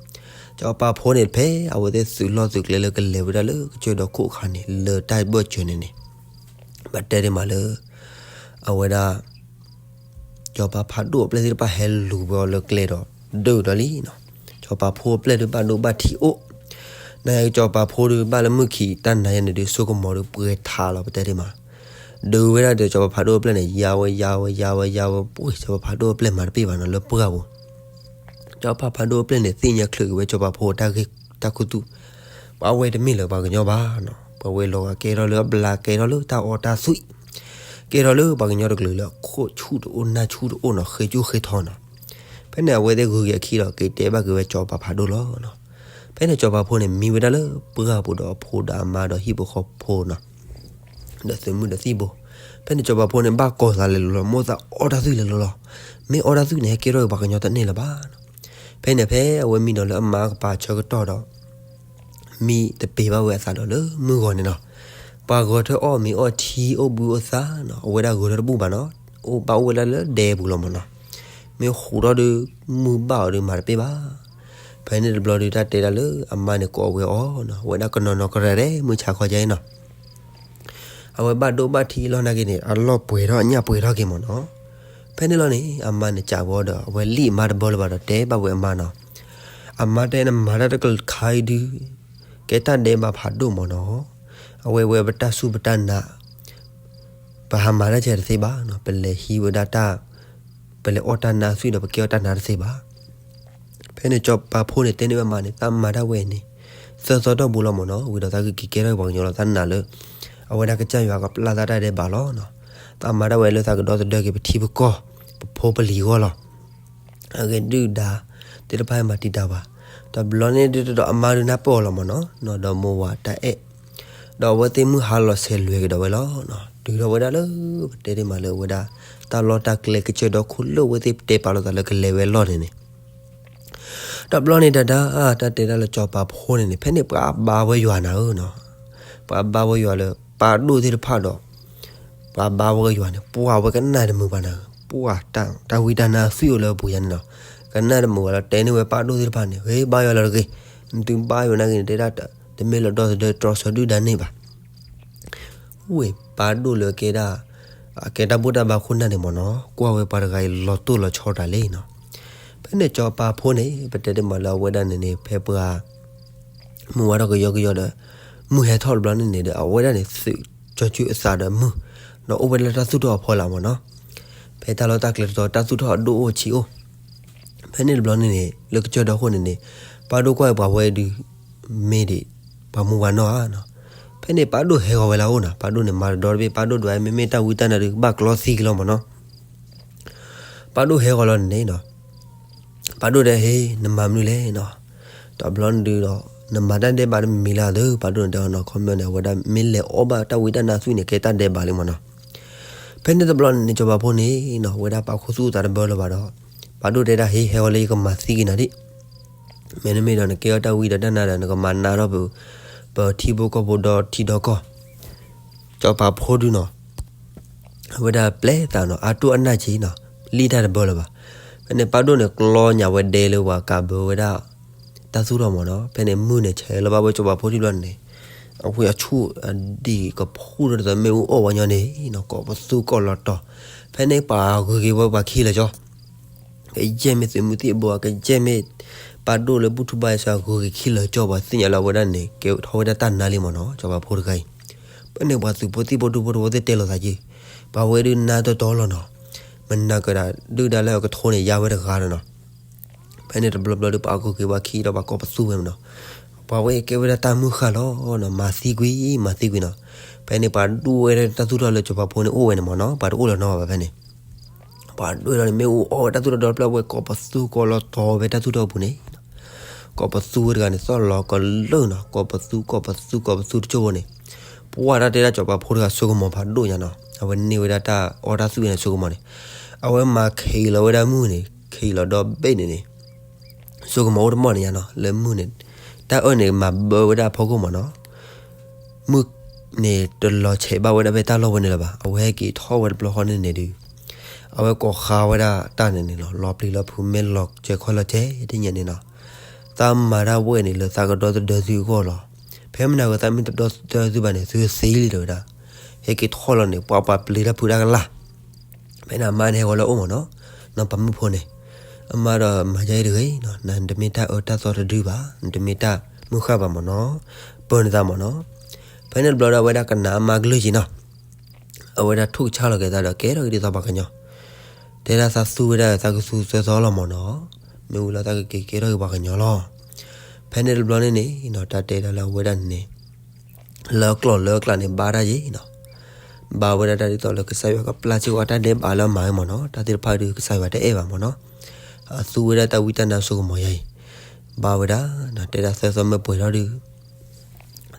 စီၤပၤဖိန့ၣ် ဖဲအဝဲသ့ၣ်သုးလီၢ်သုးကျဲလၢကလဲၤဝဲဒၣ်လၢကစၢၢ်ဒီးခိၣ်အခါန့ၣ် လၢတၢ်ဘၢၣ်စၢၤန့ၣ်န့ၣ် ဘၣ်တဲဒ်မးလၢ အဝဲဒၣ် စီၤပၤဖးဒိၣ်အပျဲၢ်သ့ၣ်တဖၣ်ဟဲလူၤဝဲအီၤလၢကျဲဒီး ဒုးဒီးလံနီၤ. စီၤပၤဖိအပျဲၢ်ဒုးဘၣ်ဒိဘၣ်ထံးအိၣ်, နစီၤပၤဖိဒုးဘၣ်လၢမုၢ်ခံးတၢ်နၤယဲန့ၣ်ဒုး စိကမီၤဒုးပှဲၤထးလီၤ ပတဲဒ်မး, ဒုးဝဲဒၣ်ဒီးစီၤပၤဖးဒိၣ်အပျဲၢ်န့ၣ် ယါဝဲယါဝဲယါဝဲယါဝဲပှ့ၤ စီၤပၤဖးဒိၣ်အပျဲၢ်မၤတပ့ၢ်ဘၣ်နီၤ လၢပှၢ်ပူၤ စီၤပၤဖးဒိၣ်အပျဲၢ်န့ၣ် သ့ၣ်ညါချုးက့ၤဝဲစီၤပၤဖိအတၢ်ဂ့ၢ်တၢ်ခူသူၣ်, ပှၤဝဲတမ့ၢ်လၢပှၤကညီဘၣ်နီၤ, ပှၤဝဲလီၤဂာ်ကဲထီၣ်လၢအဘျါ ကဲထီၣ်လၢတၢ်အီတၢ်သွံၣ်, ကဲထီၣ်လၢပှၤကညီတကလုာ်လၢအခိၣ်ဆူၣ်တအိၣ်နၢ်ဆူၣ်တအိၣ်နီၤ ဃ့ကၠူၣ်ဃ့ထီနီၤ. ဖဲန့ၣ်အဝဲသ့ၣ်ဂုၤက့ၤအခံဒီးက့ၤတဲဘၣ်က့ၤဝဲစီၤပၤဖးဒိၣ်လီၤ. ဖဲန့ၣ်စီၤပၤဖိန့ၣ် မံဝဲဒၣ်လၢပှၢ်ပူၤဒီးအဖိဒီးအမါဒီးဟံၣ်ဖိဃီဖိနီၤ ဒီးသုးမုၢ်ဒီးသံၣ်ဘိ, ဖဲန့ၣ်စီၤပၤဖိန့ၣ် ဘၣ်ကိးသးလဲၤလိၤလီၤ မိၣ်သးအီတၢ်သွံၣ်လဲၤလိၤလီၤ, မ့ၢ်အီတၢ်သွံၣ်န့ၣ် ဟဲကဲထီၣ်က့ၤပှၤကညီတန့ၢ်လၢၤဘၣ်နီၤ. ဖဲန့ၣ်ဖဲအဝဲမံဒီးလၢအမါကပၤဆၢကတီၢ်ဒီး မံတပ့ၤဘၣ်ဝဲအသးဒီးလၢမုၢ်ဂီၤန့ၣ်နီၤ, ပှၤဂီၤထၢၣ်အီၣ်မ့ၤအီထံအိၣ်ဘှံးအိၣ်သါနီၤ အဝဲဒၣ်ဂုၤထီၣ်တဘူၣ်ဘၣ်နီၤ, အိၣ်ဘၣ်အိၣ်ဝဲဒၣ်လၢဒဲပူၤလီၤမးနီၤ, မ့ၢ်ဟူးထီၣ်ဒီး မုၢ်ဘၣ်အီၤဒီးမၤတပ့ၢ်ဘၣ်. ဖဲန့ၣ်တဘျီဒီးတၢ်တဲဒၣ်လၢအမါန့ၣ်ကိးဝဲအီၤနီၤ အဝဲဒၣ်ကနီၤနီၤကရဲၤဒဲး မုၢ်ဆါခီကဲအံၤနီၤ အဝဲဘၣ်ဒိဘၣ်ထံးအလီၢ်နာ်က့န့ၣ် အလီၢ်ပှဲၤထီၣ်အညၣ်ပှဲၤထီၣ်က့ၤမးနီၤ. ဖဲန့ၣ်လီၤန့ၣ် အမါန့ၣ်စံးဝဲဒီး အဝဲလံၣ်အမါတဘၣ်လၢၤဘၣ်ဒီးတဲဘၣ်ဝဲအမါနီၤ, အမါတဲနမၤတၢ်တကလုာ်ခါအံၤဒုး ကဲတၢ်ဒဲးဘးဖးဒိၣ်မးနီၤ, အဝဲဝဲပတၢ်စူၢ်ပတၢ်နာ် ပဟးမၤတၢ်ဆဲးတသ့ဘၣ်နီၤ, ပလဲၤဟံးဝဲဒၣ်တၢ် ပလဲၤအီၣ်တၢ်နါသွံၣ်ဒီး ပကဲအီၣ်တၢ်နါတသ့ဘၣ်. ဖဲန့ၣ်စီၤပၤဖိန့ၣ်တဲန့ၢ်ဝဲအမါန့ၣ် သးမၤတၢ်ဝဲအံၤန့ၣ် သၢသီတီၢ်ပူၤလီၤမးနီၤ, ဝံၤဒီးသးကက့ၤကဲထီၣ်ပှၤကညီလီၤ, သးနာ်လၢ အဝဲဒၣ်ကစၢ်ယွၤကပျၢ်သးတၢ်ဒဲးဘးလီၤနီၤ. သးမၤတၢ်ဝဲလၢသးကဒီသဒၢက့ၤပထံပကီၢ် ပဖိပလံၤအဂီၢ်လီၤ. အဂ့ၢ်ဒုၣ်ဒါသ့ၣ်တဖၣ်ဟဲမၤတံာ်တာ်ပှၤ, တဘျီန့ၣ်ဒုးဒီးအမါဒုးနၢ်ပၢၢ်အီၤလီၤမးနီၤ, ဒီးမိၢ်ဝၤတၢ်အဲၣ်, ဒီးအဝဲသ့ၣ်မုၢ်ဟါလီၤဆဲးလွဲကဒီးဝဲလီၤ. တုၤထီၣ်ဝဲဒၣ်လၢ ပတဲဒ်မးလၢအဝဲဒၣ် တၢ်လီၢ်တၢ်ကျဲကစၢၢ်ဒီခိၣ်လၢအဝဲသ့ၣ်တဲပာ်လိာ်သးလၢကလဲၤဝဲအလီၢ်န့ၣ်န့ၣ် တဘျီန့ၣ်ဒၣ်ဒၣ် တၢ်တဲဒၣ်လၢစီၤပၤဖိန့ၣ်န့ၣ် ဖဲန့ၣ်ပှၤဘါဝဲယွၤနၤဧၢနီၤ, ပှၤဘါဝဲယွၤလၢပၢ်ဒိၣ်သ့ၣ်တဖၣ်ဒီး ပှၤဘါဝဲယွၤန့ၣ် ပှၤဝဲကနၣ်တမုာ်ဘၣ်န့ၣ်, ပှၤတၢ်ဝံတၢ်နါသွံၣ်အိၣ်လၢအပူၤယါန့ၣ်နီၤ, ကနၣ်တမုာ်ဘၣ်လီၤ. တဲန့ၢ်ဝဲပၢ်ဒိၣ်သ့ၣ်တဖၣ်န့ၣ်, ဟ့ၣ်ဘါယွၤလီၤတဂ့ၤ, နသုဘါယွၤနာ်က့န့ၣ် တဲဒၣ်တမ့ၢ်လၢဒီသဒၢတြီဆၢဒုၣ်ဒါန့ၣ်ဘၣ်. ဝ့ၢ်ပၢ်ဒိၣ်လၢကဲဒၣ် အကဲတၢ်ဘူၣ်တၢ်ဘါခိၣ်နၢ်န့ၣ်မ့ၢ်နီၤ, ကွၢ်ဝဲပှၤတဂၤအံၤလီၤတိၢ်လီၤဆီတၢ်လံနီၤ. ဖဲန့ၣ်စီၤပၤဖိန့ၣ် ပတဲတမံၤလၢအဝဲဒၣ်န့ၣ်န့ၣ် ဖဲပှၤ မုၢ်ဝါထီၣ်ကယီကယီဒီး မုၢ်ဟဲထီၣ်တဘျီန့ၣ်န့ၣ်ဒီး အဝဲဒၣ်န့ၣ်သုးကၠီၤစုအသးဒီးမုၢ်, ဒီးအိၣ်ဝဲဒၣ်လၢတၢ်သူၣ်ထီၣ်အဖီလာ်မ့ၢ်နီၤ. ဖဲတၢ်လီၢ်တၢ်ကျဲတတီၤ တၢ်သူၣ်ထီၣ်အဒိၣ်အိၣ်ဆံးအိၣ်. ဖဲန့ၣ်တဘျီန့ၣ်န့ၣ် လၢကစၢၢ်ဒီခိၣ်န့ၣ်န့ၣ် ပၢ်ဒိၣ်ကွၢ်ဝဲပှၤဝဲဒုး မ့ၢ်ဒံး ပှၤမုၢ်ဝါနီၢ်ဧါနီၤ. ဖဲန့ၣ်ပၢ်ဒိၣ်ဟဲဂီၤဝဲလၢအအိၣ်နီၤ, ပၢ်ဒိၣ်န့ၣ်မၤတဒီတဘ့ၣ်, ပၢ်ဒိၣ်ဒွးမ့မ့ၢ်တၢ်ဝံတၢ်နါဒုး ကဘၣ်ကျီသံက့ၤလီၤမ့ၢ်နီၤ. ပၢ်ဒိၣ်ဟဲဂီၤလီၤန့ၣ်န့ၣ်နီၤ, ပၢ်ဒိၣ်တဲ ဟ့ၣ် နမၤမနုၤလဲၣ်နီၤ. တဘျီန့ၣ်ဒုးဒီး နမၤတၢ်ဒဲးဘးတမံၤလၢအသၢ ပၢ်ဒိၣ်န့ၣ်တဲအီၤနီၤ. ခီပညီန့ၣ် အဝဲဒၣ်မ့ၢ်လဲၤအီၣ်ဘၣ်တၢ်ဝံတၢ်နါသွံၣ်န့ၣ် ကဲတၢ်ဒဲးဘးလံမ့ၢ်နီၤ. ဖဲန့ၣ်တဘျီန့ၣ်န့ၣ် စီၤပၤဖိန့ၣ်နီၤ ဝဲဒၣ်ပာ်ခူသူၣ်အသးတဘၢလၢၤဘၣ်ဒီး ပၢ်ဒိၣ်တဲဒၣ် ဟ့ၣ် ဟဲဂီၤလၢယကမၤသံက့ၤနၤဒံး, မ့တမ့ၢ်ဒီးနကဲအီၣ်တၢ်ဝံဒီးတၢ်နါဒီး နကမၤနးထီၣ်ပ ပထံဖိကီၢ်ဖိဒီထံဒီကီၢ်. စီၤပၤဖိဒုးနီၤ အဝဲဒၣ်ပျဲသးနီၤ အတိၢ်အနၢ်က့ၤနီၤ လံၣ်တၢ်တဘၢလၢၤဘၣ်. ဖဲန့ၣ်ပၢ်ဒိၣ်န့ၣ် ကျီညါဝဲဒဲလၢပှၤကးဘၢဝဲဒၣ် တၢ်သူၣ်ထီၣ်မ့ၢ်နီၤ. ဖဲန့ၣ်မုၢ်န့ၣ်ဆဲးလီၤဘၣ်ဝဲစီၤပၤဖိထံဘျီန့ၣ်န့ၣ် အဝဲအဆူၣ်အဒံးကဖှူၣ်ထီၣ်ဒ်သိးမ့ၣ်အူအီၣ်ဝဲညီန့ၣ်နီၤ ကိးပသူကိးလီၤတီၤ. ဖဲန့ၣ်ပှၤဂုၤက့ၤဝဲပှၤခံလၢာ်ကၠီ ကယဲၢ်မ့ၢ်သုးမုၢ်သံၣ်ဘိဧါ, ကယဲၢ်မ့ၢ်ပၢ်ဒိၣ်လၢဘူၣ်ထူဘါယွၤစ့ၢ် ဂုၤက့ၤခံလၢာ်ကၠီ ပှၤသ့ၣ်ညါလၢအဝဲဒၣ်န့ၣ် ကဲထီၣ်ဝဲဒၣ်တၢ်နါလံမ့ၢ်နီၤ စီၤပၤဖိတဂၤအံၤ. ဖဲန့ၣ်ပှၤသုးဖိသံၣ်ဖိဒူဖိတဝီသ့ၣ်တဲလိာ်သးက့ၤ ပှၤဝဲဒုးနါတီတီလီၤနီၤ. မနၤကဒၣ်ဒုၣ်ဒါလၢအကထိန့ၣ် ယါဝဲတဂၤဒီးနီၤ. ဖဲန့ၣ်တဘျီဘျီဒီး ပှၤဂုၤက့ၤပှၤခံဒီးပှၤကိးပသူဝဲမ့ၢ်နီၤ. ပှၤဝဲကဲဝဲဒၣ်တၢ်မုၢ်ဃၢ်လီၤနီၤ, မၤသံကွံာ် မၤသံကွံာ်နီၤ. ဖဲန့ၣ်ပှၤဒူၣ်ဝဲဒၣ်တၢ်သူၣ်ထီၣ်လၢစီၤပၤဖိန့ၣ်အိၣ်ဝဲန့ၣ်မ့ၢ်နီၤ, ပှၤတအိၣ်လၢၤနီတဂၤဘၣ်ဖဲန့ၣ်. ပှၤဒူၣ်ဝဲဒီးန့ၣ် မ့ၣ်အူအီၣ်ဝဲတၢ်သူၣ်ထီၣ်ဒီဖျၢၣ်ဝဲ ကိးပသူကိးလီၤတီၤဝဲတၢ်သူၣ်ထီၣ်အပူၤန့ၣ် ကိးပသူဝဲတဂၤန့ၣ် သီၣ်လီၤကလၢာ်နီၤ, ကိးပသူ ကိးပသူ ကိးပသူတကၠိဖိန့ၣ်. ပှၤတၢ်တဲဒၣ်စီၤပၤဖိတဂၤဆိကမိၣ်ဖးဒိၣ်ညါနီၤ, အဝဲန့ၢ်ဝဲဒၣ်တၢ်အီၣ်တၢ်သူၣ်ဝဲန့ၣ်ဆိကမိၣ်န့ၣ်, အဝဲမၤခံးလီၤဝဲဒၣ်မုၢ်န့ၣ် ခံးလီၤဒီဘ့ၣ်န့ၣ်န့ၣ် ဆိကမိၣ်အိၣ်တမီၢ်န့ၣ်ညါနီၤ, လၢမုၢ်န့ၣ် တၢ်အၢၣ်န့ၣ်မၤဘၢဝဲဒၣ်ဖီခိၣ်မ့ၢ်နီၤ. မုၢ်န့ၣ်တလီၤဆဲးဘၣ်ဝဲဒၣ်ဖဲတၢ်လီၢ်ဝဲန့ၣ်လၢၤဘၣ်, အဝဲဟဲက့ၤထီၣ်ဝဲတဘျီဃီန့ၣ်န့ၣ်ဒုး အဝဲကိးဃါဝဲဒၣ်တၢ်န့ၣ်န့ၣ်လီၤ, လီၤပျံၤလီၤဖုး မ့ၢ်လီၤစဲၤခီလီၤစဲၤတညါန့ၣ်နီၤ, သးမၤတၢ်ဝဲန့ၣ်လၢသးကဒီသဒၢသုအဂီၢ်လီၤ. ဖဲမနၤဂ့ၤ သးမ့ၢ်တဒီသဒၢသုဘၣ်န့ၣ် သုသ့လံတဲဝဲဒၣ်. ဟဲက့ၤထီၣ်လီၤန့ၣ် ပှၤပှၤပျံၤတၢ်ဖုးတၢ်ကလာ် ဖဲန့ၣ်အမါန့ၣ်ဟဲဂီၤလၢအအိၣ်မ့ၢ်နီၤ, နီၢ်ပၤမုၣ်ဖိန့ၣ်, အမါဒီးမၤယါအံၤတဂ့ၤနီၤ, နတမ့ၢ်တၢ်အၢတၢ်သီတဒုဘၣ်, နတမ့ၢ်တၢ်မုၢ်ဃၢ်ဘၣ်မ့ၢ်နီၤ, ပၢနသးမ့ၢ်နီၤ. ဖဲန့ၣ်တဘျီဒီးအဝဲဒၣ်ကနၣ်အမါကလုၢ်က့ၤနီၤ, အဝဲဒၣ်ထိၣ်ကဆၣ်လီၤက့ၤသးဒီးကဲထီၣ်က့ၤဒ်သိးပှၤကညီ, တဲဒၣ်သးသူဝဲဒၣ်သးကသူသၢသီလီၤမ့ၢ်နီၤ, မ့ၢ်ဝံၤလီၤသးကက့ၤကဲထီၣ်က့ၤပှၤကညီလီၤ. ဖဲန့ၣ်တဘျီန့ၣ်န့ၣ်နီၤ တၢ်တဲဒၣ်လၢအဝဲဒၣ်န့ၣ် လၢကျိာ်လၢအကျါန့ၣ် ဘါတၢ်ယ့ၣ်နီၤ, ဘါဝဲဒၣ်တၢ်ဒ်သိးလၢကစၢ်ယွၤကပျၢ်စ့ၢ်ကီးတၢ်ဒဲးဘးလၢအမၤဝဲမ့ၢ်နီၤ, တၢ်သ့ၣ်တဖၣ်ဒုးကစၢ်ယွၤတအဲၣ်ဘၣ်မ့ၢ်နီၤ, အသူဝဲဒၣ်တၢ်ဝံတၢ်နါစိကမီၤယါအံၤ, ဘါဝဲဒၣ် တဲဒၣ်သၢသီမ့ၢ်ပှဲၤထီၣ်ဒုး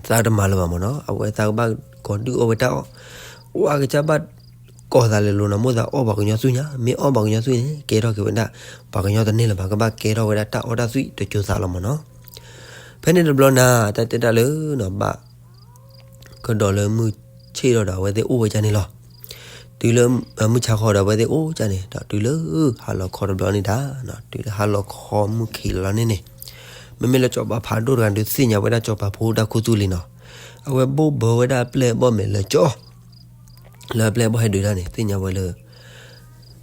သးတမၤလၢၤဘၣ်မ့ၢ်နီၤ, အဝဲသးကဘၣ်ကိးဒုၣ်အီၣ်ဝဲတၢ်အီၣ်, ဝဲကစၢ်ဘၣ်ကိးသးလဲၤလိၤနီၤ, မိၣ်သးအီၣ်ပှၤကညီသွံၣ်ညါ, မ့ၢ်အီၣ်ပှၤကညီသွံၣ်န့ၣ် ကဲထီၣ်က့ၤဝဲဒၣ် ပှၤကညီတန့ၢ်လၢၤဘၣ်, ကဘၣ်ကဲထီၣ်ဝဲဒၣ်တၢ်အီၣ်တၢ်သွံၣ်တစိၤသးလီၤမ့ၢ်နီၤ. ဖဲန့ၣ်တဘျီနၤ တၢ်တဲတၢ်လၢနီၤ ဘၣ် ကဒီးလၢမုၢ်ဆ့ၣ်ထီၣ်ဒီး အဝဲသ့ၣ်အိၣ်ဝဲဒၣ်န့ၣ်လီၤ. တုၤလၢ မုၢ်ဆါခီဒီး အဝဲသ့ၣ်အိၣ်ဝဲဒၣ်န့ၣ်ဒီး တုၤလၢဟါလီၤခီတဘျီန့ၣ်ဒၣ်, တုၤလၢဟါလီၤခီမုၢ်ခံးလီၤန့ၣ်န့ၣ်, မ့မ့ၢ်လၢစီၤပၤဖးဒိၣ်တဂၤဒုးသ့ၣ်ညါဝဲဒၣ်စီၤပၤဖိတၢ်ခူသူၣ်လံနီၤ, အဝဲဘိၣ်ဘၢဝဲဒၣ်အပျဲၢ်အဘီၣ်မဲာ်လၢကၠီ လၢအပျဲၢ်အဘီၣ်ဟဲဒုးတၢ်န့ၣ် သ့ၣ်ညါဝဲလၢ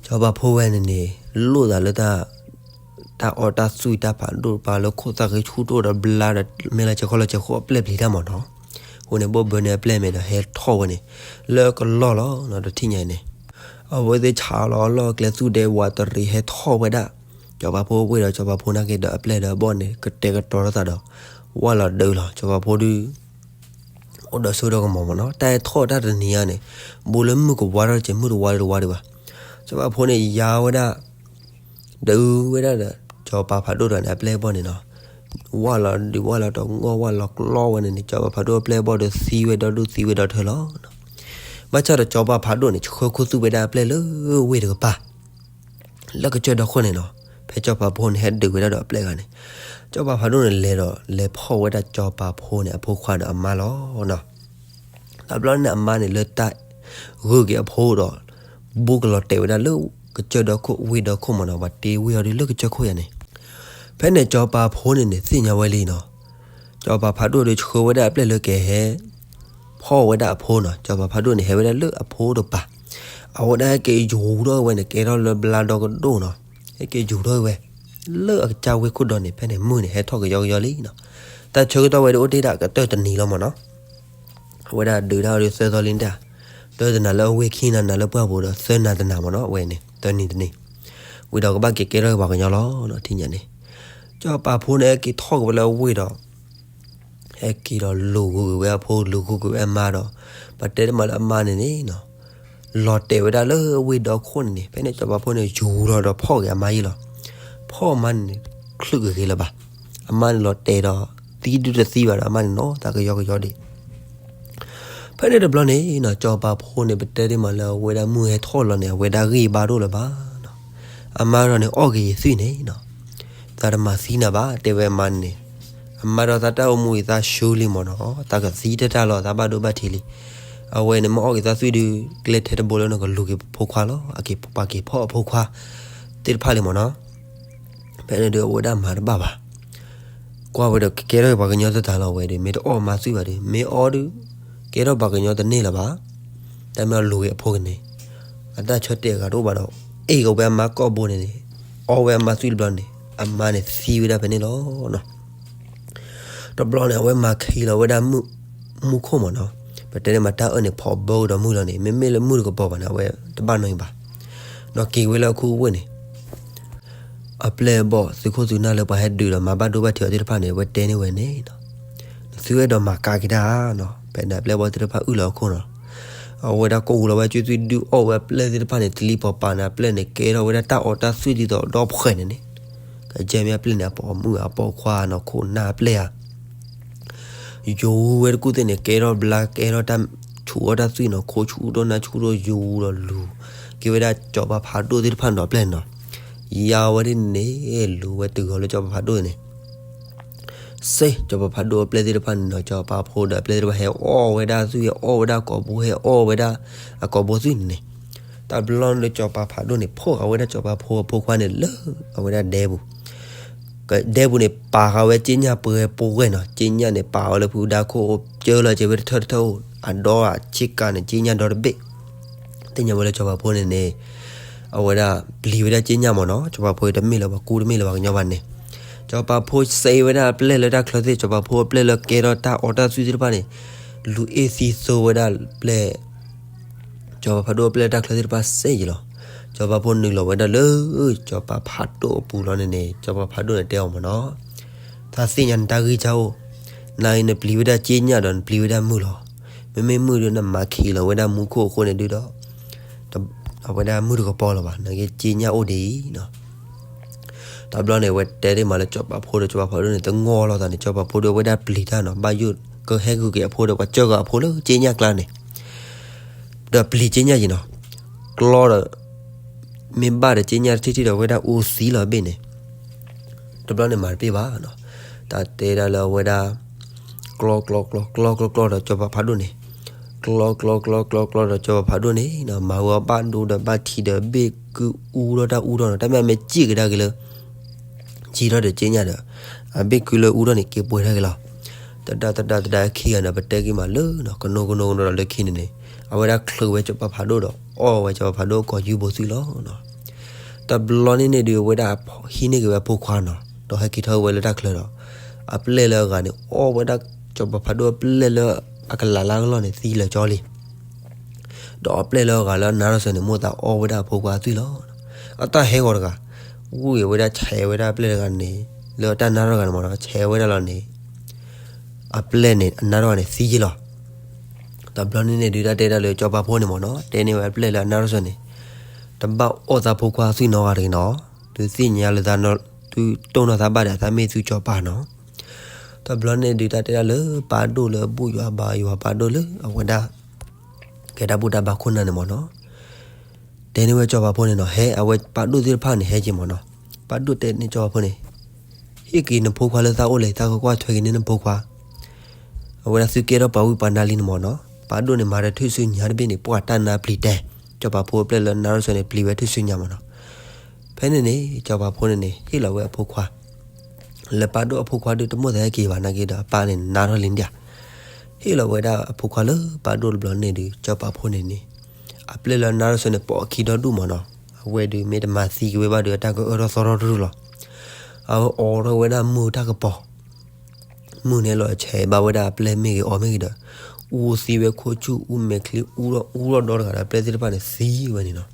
စီၤပၤဖိဝဲန့ၣ်န့ၣ် လိၣ်သးလၢ တၢ်အီၣ်တၢ်သွံၣ်တၢ်ဖးဒိၣ် ပာ်လၢခိၣ်သၣ်ဃ့ဆူၣ်တအိၣ်ဒီးဘျါဒီး မ့ၢ်လၢကၠီခီလၢကၠီခိၣ်အပျဲၢ်ပျံၤတၢ်မ့ၢ်နီၤ, အဃိန့ၣ် ဘိၣ်ဘၢန့ၢ်အပျဲၢ်မဲာ်ဒီးဟဲထီၣ်ဝဲန့ၣ် လၢကလီၢ်လီၤနီၤ, တထံၣ်ညါအံၤန့ၣ် အဝဲသ့ၣ်ဆးလီၤအလီၢ်အကျဲ သူၣ်ဒဲဝးတရံးဟဲထီၣ်ဝဲဒၣ် စီၤပၤဖိဝ့ၢ်ဒီး စီၤပၤဖိနာ်က့ဒီးအပျဲၢ်ဒီးအဘီၣ်န့ၣ် ကတဲာ်ကတီၤထီၣ်သးဒီး ဝၢ်လီၤဒုးလီၤ. စီၤပၤဖိဒုး အိၣ်ဒီးစိဒီးကမီၤမ့ၢ်နီၤ, တၢ်ဟဲထီၣ်တၢ်တနံၤညါန့ၣ် ဘူးလၢမုၢ်ကဝါထီၣ်တက့ၢ် မုၢ်တဝါလၢတဝါဒံးဘၣ်. စီၤပၤဖိန့ၣ် ယါဝဲဒၣ် ဒုးဝဲဒၣ်ဒီး စီၤပၤဖးဒိၣ်တဂၤန့ၣ် အပျဲၢ်အဘီၣ်န့ၣ်နီၤ, ဝၢ်လီၤဒုးဝၢ်လီၤဒီး ငီၢ်ဝၢ်လီၤကျီဝဲန့ၣ်န့ၣ် စီၤပၤဖးဒိၣ်အပျဲၢ်အဘီၣ်ဒီးသံဝဲဒီဒူၣ်သံဝဲဒီးထၢလီၤ. ဘၣ်ဆၣ်ဒီးစီၤပၤဖးဒိၣ်န့ၣ် ဆှၢခူသူၣ်ဝဲဒၣ်အပျဲၢ်လၢဝ့ၢ်တကပၤ လၢကစၢၢ်ဒီခိၣ်န့ၣ်နီၤ, ဖဲစီၤပၤဖိန့ၣ် ဟဲဒုးဝဲဒၣ်ဒီးအပျဲၢ်တဂၤန့ၣ်, စီၤပၤဖးဒိၣ်န့ၣ် လဲၤဒီးလဲၤဖီၣ်ဝဲဒၣ်စီၤပၤဖိန့ၣ် အဖိခွါဒီးအမါလီၤနီၤ. တဘျီန့ၣ်အမါန့ၣ်လၢတၢ်ဂုာ်က့ၤအဖိဒီး ဘူးကလီၤတဲာ်ဝဲဒၣ်လၢကစၢၢ်ဒီခိၣ် ဝ့ၢ်ဒီခိၣ်မ့ၢ်နီၤ, ပှၤတ့ဝ့ၢ်အီၤဒုးလၢကစၢၢ်ခိၣ်ယါန့ၣ်. ဖဲန့ၣ်စီၤပၤဖိန့ၣ်န့ၣ် သ့ၣ်ညါဝဲလံနီၤ. စီၤပၤဖးဒိၣ်ဒီးဆှၢဝဲဒၣ်အပျဲၢ်လၢကဟဲ ဖီၣ်ဝဲဒၣ်အဖိနီၤ. စီၤပၤဖးဒိၣ်န့ၣ် ဟဲဝဲဒၣ်လၢအဖိတပၤ, အဝဲဒၣ်ဟဲက့ၤယူၤထီၣ်ဝဲန့ၣ် ကဲထီၣ်လၢဘျါဒီကဒိၣ်နီၤ. ဟဲက့ၤယူၤထီၣ်ဝဲ လၢအကစၢ်ဝ့ၢ်ခိၣ်ဒီန့ၣ်, ဖဲန့ၣ်မုၢ်န့ၣ် ဟဲထီၣ်ကယီကယီလံနီၤ. တၢ်ဆၢကတီၢ်ဝဲဒၣ်အိၣ်တ့ၢ်ဒၣ်ကတၢၢ်တနံၤလီၤမ့ၢ်နီၤ. အဝဲဒၣ်ဒုးတၢ်အီၤဒုးသၢသီလံတၢ်, တၢတနၤလၢအဝ့ၢ် ခံနၤနၤလၢပှၢ်ပူၤဒီး သၢနၤတနၤမ့ၢ်နီၤ. အဝဲန့ၣ် တနံၤတနံၤ ဝံၤဒီးကဘၣ်က့ၤကဲထီၣ်ပှၤကညီလီၤနီၤ. ထံၣ်ညါန့ၣ် စီၤပၤဖိန့ၣ် ဟဲက့ၤထီၣ်က့ၤဝဲလၢအဝ့ၢ်ဒီး ဟဲက့ၤဒီးလူၤဂုာ်က့ၤဝဲအဖိ လူၤဂုာ်က့ၤဝဲအမါဒီး ပတဲတမးလၢအမါန့ၣ်န့ၣ်နီၤ လီၤတဲာ်ဝဲဒၣ်လၢဝ့ၢ်ဒီခိၣ်န့ၣ်န့ၣ်. ဖဲန့ၣ်စီၤပၤဖိန့ၣ် ယူၤလီၤဒီးဖီၣ်က့ၤအမါယံၤလီၤ. ဖီၣ်အမါန့ၣ်န့ၣ် ချုးကဂ့ၤလၢၤဘၣ်. အမါန့ၣ်လီၤတဲာ်ဒီး သံဒုတသံဘၣ်ဒီး အမါန့ၣ်နီၤ သးကယီကယီဒံး. ဖဲန့ၣ်တဘျီန့ၣ်နီၤ စီၤပၤဖိန့ၣ် ပတဲတမးလၢအဝဲဒၣ်မုၢ်ဟဲထီၣ်လီၤန့ၣ် အဝဲဒၣ်ဂံၢ်ဘါဒိၣ်လၢၤဘၣ်နီၤ. အမါဒီးန့ၣ် အီၣ်က့ၤယသွံၣ်န့ၣ်နီၤ သးတမၤသံနၤဘၣ် တဲဝဲအမါန့ၣ်န့ၣ်. အမါဒီးသးတၢ်အိၣ်မူအံၤသးဆူလံမ့ၢ်နီၤ, သးကသံတၢ်တၢ်လီၤ သးဘၣ်ဒိဘၣ်ထံးလံ. အဝဲန့ၣ် မ့ၢ်အီၣ်က့ၤသးသွံၣ်ဒုး ကျဲထဲတဘိလၢနကလူၤက့ၤဖိခွါလီၤ. အက့ၤပှၤက့ၤဖီၣ်အဖိခွါသ့ၣ်တဖၣ်လံမ့ၢ်နီၤ. ဖဲန့ၣ်ဒုး အဝဲဒၣ်မၤတဘၣ်ဘၣ်. ကွၢ်ဝဲဒီးကကဲထီၣ်ပှၤကညီသတးလီၤဝဲဒီး မ့ၢ်တအီၣ်မါသွံၣ်ဘၣ်ဒီး မ့ၢ်အီၣ်ဒုး ကဲထီၣ်ပှၤကညီတန့ၢ်လၢၤဘၣ်. တၢ်မ့ၢ်အီၣ်လူၤက့ၤအဖိကန့ၣ် အတၢ်ဆၢတဲာ်အဂၤတအိၣ်ဘၣ်ဒီး အ့ၣ်က့ၤဝဲအမါကိာ်ဘိန့ၣ်န့ၣ် အီၣ်ဝဲအမါသွံၣ်တဘျီန့ၣ် အမါန့ၣ်သံဝဲဒၣ်ဖဲန့ၣ်လီၤ. တဘျီန့ၣ် အဝဲမၤခံးလီၤဝဲဒၣ်မူခိၣ်မ့ၢ်နီၤ. ပတဲန့ၣ်မး တၢ်အၢၣ်န့ၣ် ဖီးဘၢကဒီးမုၢ်လီၤန့ၣ် မ့မ့ၢ်လၢမုၢ်တကပီၤဘၣ်န့ၣ် အဝဲတဘၣ်နီတမံၤဘၣ်. ဒီးက့ၤဝဲလၢအခူအဝ့ၢ်န့ၣ် အပျဲၢ်အဘီၣ်သုးခိၣ်သုးနၢ်လၢပှၤဟဲဒုးဒီးမၤဘၣ်ဒိဘၣ်ထံးအီၤသ့ၣ်တဖၣ်န့ၣ် အဝဲတဲန့ၢ်ဝဲန့ၣ်နီၤ, နသုအဲၣ်ဒိးမၤကးက့ၤတၢ်နီၤ. ဖဲန့ၣ်အပျဲၢ်အဘီၣ်သ့ၣ်တဖၣ်အုၣ်လီၤအခိၣ်နီၤ, အဝဲဒၣ်ကိးဂူၤလီၤဝဲကၠူသွံၣ်ဒုးအီၣ်ဝဲအပျဲၢ်သ့ၣ်တဖၣ်န့ၣ် တလံၤပီၤပၤန့ၣ် အပျဲၢ်န့ၣ် ကဲထီၣ်ဝဲဒၣ်တၢ်အီတၢ်သွံၣ်ဒ်သိးဒီဖှဲးန့ၣ်န့ၣ်, ကယဲၢ်မ့ၢ်အပျဲၢ်န့ၣ် အပိာ်မုၣ်အပိာ်ခွါနီၤ ခိၣ်နၢ်အပျဲၢ်ဧါ ယူၤဝဲတကူၣ်သ့ၣ်န့ၣ် ကဲထီၣ်ဘျါ ကဲထီၣ်တၢ်ဆူးအီၣ်တၢ်သွံၣ်နီၤ, ခိၣ်ဆူၣ်ဒိၣ်နၢ်ဆူၣ်ဒိၣ် ယူၤဒီးလူၤ က့ၤဝဲဒၣ်စီၤပၤဖးဒိၣ်သ့ၣ်တဖၣ်န့ၣ်ဒီးအပျဲၢ်န့ၣ်နီၤ, ယါဝဲဒ်န့ၣ်န့ၣ် လူၤဝဲတုၤဃီၤလၢစီၤပၤဖးဒိၣ်န့ၣ် စ့ၢ် စီၤပၤဖးဒိၣ်အပျဲၢ်သ့ၣ်တဖၣ်န့ၣ်နီၤ, စီၤပၤဖိဒီးအပျဲၢ်သ့ၣ်တဖၣ် ဟဲအီၣ်ဝဲဒၣ်သွံၣ် ဟဲအီၣ်ဝဲဒၣ်ကိာ်ဘိ ဟဲအီၣ်ဝဲဒၣ်အကိာ်ဘိသွံၣ်န့ၣ်န့ၣ်, တဘျီန့ၣ်ဒီးစီၤပၤဖးဒိၣ်န့ၣ် ဖီၣ်ဃာ်ဝဲဒၣ်စီၤပၤဖိအဖိခွါန့ၣ်လၢအဝဲဒၣ်ဒဲပူၤ ကဒဲပူၤန့ၣ် ပာ်ဃာ်ဝဲက့ညၣ်ပှဲၤပှဲၤနီၤ, က့ညၣ်န့ၣ် ပာ်ဝဲလၢဖုဒါခိၣ်အိၣ် ကၢလီၤက့ၤဝဲတထၢၣ်တထၢၣ်အိၣ် အဒီအဆ့ကၤန့ၣ် က့ညၣ်ဒီတဘ့ၣ်, သ့ၣ်ညါဝဲလၢစီၤပၤဖိန့ၣ်န့ၣ် အဝဲဒၣ်ပျံၤဝဲဒၣ်က့ညၣ်မ့ၢ်နီၤ, စီၤပၤဖိတမ့ၢ်လၢပှၤကူတမ့ၢ်လၢပှၤကညီဘၣ်န့ၣ်, စီၤပၤဖိစ့ဝဲဒၣ်အပျဲၢ်လၢတၢ်ချၢသ့ၣ်, စီၤပၤဖိအပျဲၢ်လၢကဲထီၣ်တၢ်အီတၢ်သွံၣ်သ့ၣ်တဖၣ်န့ၣ် လူၤအ့ၣ်သံသိဝဲဒၣ်ပျဲၢ် စီၤပၤဖးဒိၣ်အပျဲၢ်တၢ်ချၢသ့ၣ်တဖၣ်စ့ၢ်ကီးလီၤ. စီၤပၤဖိနုာ်လီၤဝဲဒၣ်လၢ စီၤပၤဖးဒိၣ်အပူၤလီၤန့ၣ်န့ၣ် စီၤပၤဖးဒိၣ်န့ၣ်တဲအီၤမ့ၢ်နီၤ, သးသ့ၣ်ညါနတၢ်ဂံၢ်စၢ်အိၣ်, နၤအံၤနပျံၤဝဲဒၣ်က့ညၣ်ဒီးနပျံၤဝဲဒၣ်မုၢ်လီၤ. မ့မ့ၢ်မုၢ်ဒီးနမၤခံးလီၤဝဲဒၣ်မူခိၣ်အဃိန့ၣ်ဒုးဒီး အဝဲဒၣ်မုၢ်တကပီၤလၢၤဘၣ်, နက့က့ညၣ်အိၣ်ဒ်အံၤနီၤ. တဘျီန့ၣ် အဝဲတဲဒ်မးလၢစီၤပၤဖိဒီးစီၤပၤဖးဒိၣ်န့ၣ် တငီလီၤသးန့ၣ် စီၤပၤဖိဒီးအဝဲဒၣ်ပျံၤတၢ်နီၤ, ဘၣ်ယိၣ်ကဟဲဂုာ်က့ၤအဖိဒီး ပှၤစၢဃာ်အဖိလၢက့ညၣ်ကျါန့ၣ် ဒီးပျံၤက့ညၣ်ယံၤနီၤ, ကျီဒီး မ့ၢ်ဘၣ်ဒီးက့ညၣ်တထံၣ်ထံၣ်ဒီး အဝဲဒၣ်အူသံလီၤဘ့ၣ်န့ၣ်, တဘျီန့ၣ်မၤတပ့ၢ်ဘၣ်နီၤ. တၢ်တဲဒၣ်လၢအဝဲဒၣ် ကျီကျီကျီကျီကျီကျီဒီးစီၤပၤဖးဒိၣ်န့ၣ်, ကျီကျီကျီကျီကျီဒီးစီၤပၤဖးဒိၣ်န့ၣ်နီၤ, မၤဝဲအီၤဘၣ်ဒိဒီးဘၣ်ထံးဒီး ဘ့ၣ်ကုအူထီၣ်တၢ်အူထီၣ်နီၤ, တၢ်မ့ၢ်အမဲာ်ကံၣ်ကဒါက့ၤလၢ ကံၣ်ထီၣ်ဒီးက့ညၣ်ဒီး အဘ့ၣ်ကုလၢအူထီၣ်န့ၣ် က့ၤပှဲၤထီၣ်က့ၤလီၤ. တဒါတဒါတဒါခံဂၤန့ၣ် ပတဲက့ၤမးလၢနီၤ ကနိကနိကနိဒီးလၢခံန့ၣ်န့ၣ် အဝဲဒၣ်ချုးဝဲစီၤပၤဖးဒိၣ်ဒီး အီၣ်ဝဲစီၤပၤဖးဒိၣ်ကိာ်ယူဘိသွံၣ်လီၤနီၤ. တဘျီန့ၣ်န့ၣ်ဒုး အဝဲဒၣ်ဟံးန့ၢ်က့ၤဝဲအဖိခွါနီၤ, ဒီးဟဲက့ၤထီၣ်ဝဲလၢတၢ်ချၢဒီး အပျဲၢ်လၢအဂၤန့ၣ် အီၣ်ဝဲဒၣ်စီၤပၤဖးဒိၣ်အပျဲၢ်လၢအကလးလၢအကလီၢ်န့ၣ် သံလၢာ်ကၠီလံ ဒီးအပျဲၢ်လၢအဂၤလၢအနါထီၣ်စၢၤန့ၣ် မိၣ်သးအီၣ်ဝဲဒၣ်အဖိခွါအသွံၣ်လီၤ. အတၢ်ဟဲဂီၤတဂၤ ဝံၢ်ဝဲဒၣ်ဆဲးဝဲဒၣ်အပျဲၢ်တဂၤန့ၣ် လၢအတၢ်နါထီၣ်တဂၤန့ၣ်မးနီၤ, ဆဲးဝဲဒၣ်လီၤန့ၣ် အပျဲၢ်န့ၣ် အနါထီၣ်ဂၤန့ၣ် သံယ့လီၤ. တဘျီန့ၣ်န့ၣ်ဒုး တၢ်တဲဒၣ်လၢစီၤပၤဖိန့ၣ်မးနီၤ, တဲန့ၢ်ဝဲအပျဲၢ်လၢအနါထီၣ်စၢၤန့ၣ် တဘၣ်အီၣ်သးဖိခွါအသွံၣ်နီတဂၤတဂ့ၤနီၤ, သုသ့ၣ်ညါလၢသး သုတိၢ်နီၣ်သးဘၣ်ဒီး သးမ့ၢ်သုစီၤပၤနီၤ. တဘျီန့ၣ်ဒုး တၢ်တဲဒၣ်လၢပၢ်ဒိၣ်လၢဘူၣ်ယွၤဘါယွၤပၢ်ဒိၣ်လၢအဝဲဒၣ် ကဲတၢ်ဘူၣ်တၢ်ဘါခိၣ်နၢ်န့ၣ်မးနီၤ, တဲန့ၢ်ဝဲစီၤပၤဖိန့ၣ်နီၤ, ဟဲအဝဲပၢ်ဒိၣ်သ့ၣ်တဖၣ်န့ၣ် ဟဲက့ၤမးနီၤ. ပၢ်ဒိၣ်တဲန့ၢ်စီၤပၤဖိန့ၣ်, ဟ့ၣ်က့ၤနဖိခွါလၢသးအိၣ်လဲၣ်, သးကကွၢ်ထွဲက့ၤန့ၢ်နဖိခွါ, အဝဲဒၣ်သုကဲထီၣ်ပှၤဝံပှၤနါလံန့ၣ်မးနီၤ. ပၢ်ဒိၣ်န့ၣ် မၤတၢ်ထူၣ်စုညါတဘ့ၣ်န့ၣ် ပှၢ်တၢ်နါပျံၤတဲ, စီၤပၤဖိအပျဲၢ်လၢနါရိၣ်စၢၤန့ၣ် ပျံၤဝဲထူၣ်စုညါမၢ်နီၤ. ဖဲန့ၣ်န့ၣ် စီၤပၤဖိန့ၣ်န့ၣ် ဟ့ၣ်လီၤဝဲအဖိခွါ လၢပၢ်ဒိၣ်အဖိခွါဒုးတမိၣ်သးဟဲက့ၤဘၣ်နာ်က့ဒီး အပၢ်န့ၣ်နါထီၣ်လံဒၣ်. ဟ့ၣ်လီၤဝဲဒၣ်အဖိခွါလၢပၢ်ဒိၣ်တဘျီန့ၣ်ဒီး စီၤပၤဖိန့ၣ်န့ၣ် အပျဲၢ်လၢနါရိၣ်စၢၤန့ၣ် ပိာ်အခံဒီဒူၣ်မၢ်နီၤ. အဝဲဒုးမ့ၢ်တမၤသံက့ၤဝဲဘၣ်ဒီး အတၢ်ကအၢၣ်ထီၣ်သီထီၣ်တရူၢ်လီၤ. အဝဲအိးထီၣ်ဝဲဒၣ်မုၢ်တၢ်ကပီၤ မုၢ်န့ၣ်လီၤဆဲးဘၣ်ဝဲဒၣ်အပျဲၢ်မ့ၢ်ဂ့ၤအီၤမ့ၢ်ဂ့ၤဒီး အူသံဝဲခိၣ်ဆူၣ်အူမဲာ်ချံ အူထီၣ်အူထီၣ်ဒီတဂၤဒီး အပျဲၢ်သ့ၣ်တဖၣ်န့ၣ်သံဝဲန့ၣ်နီၤ.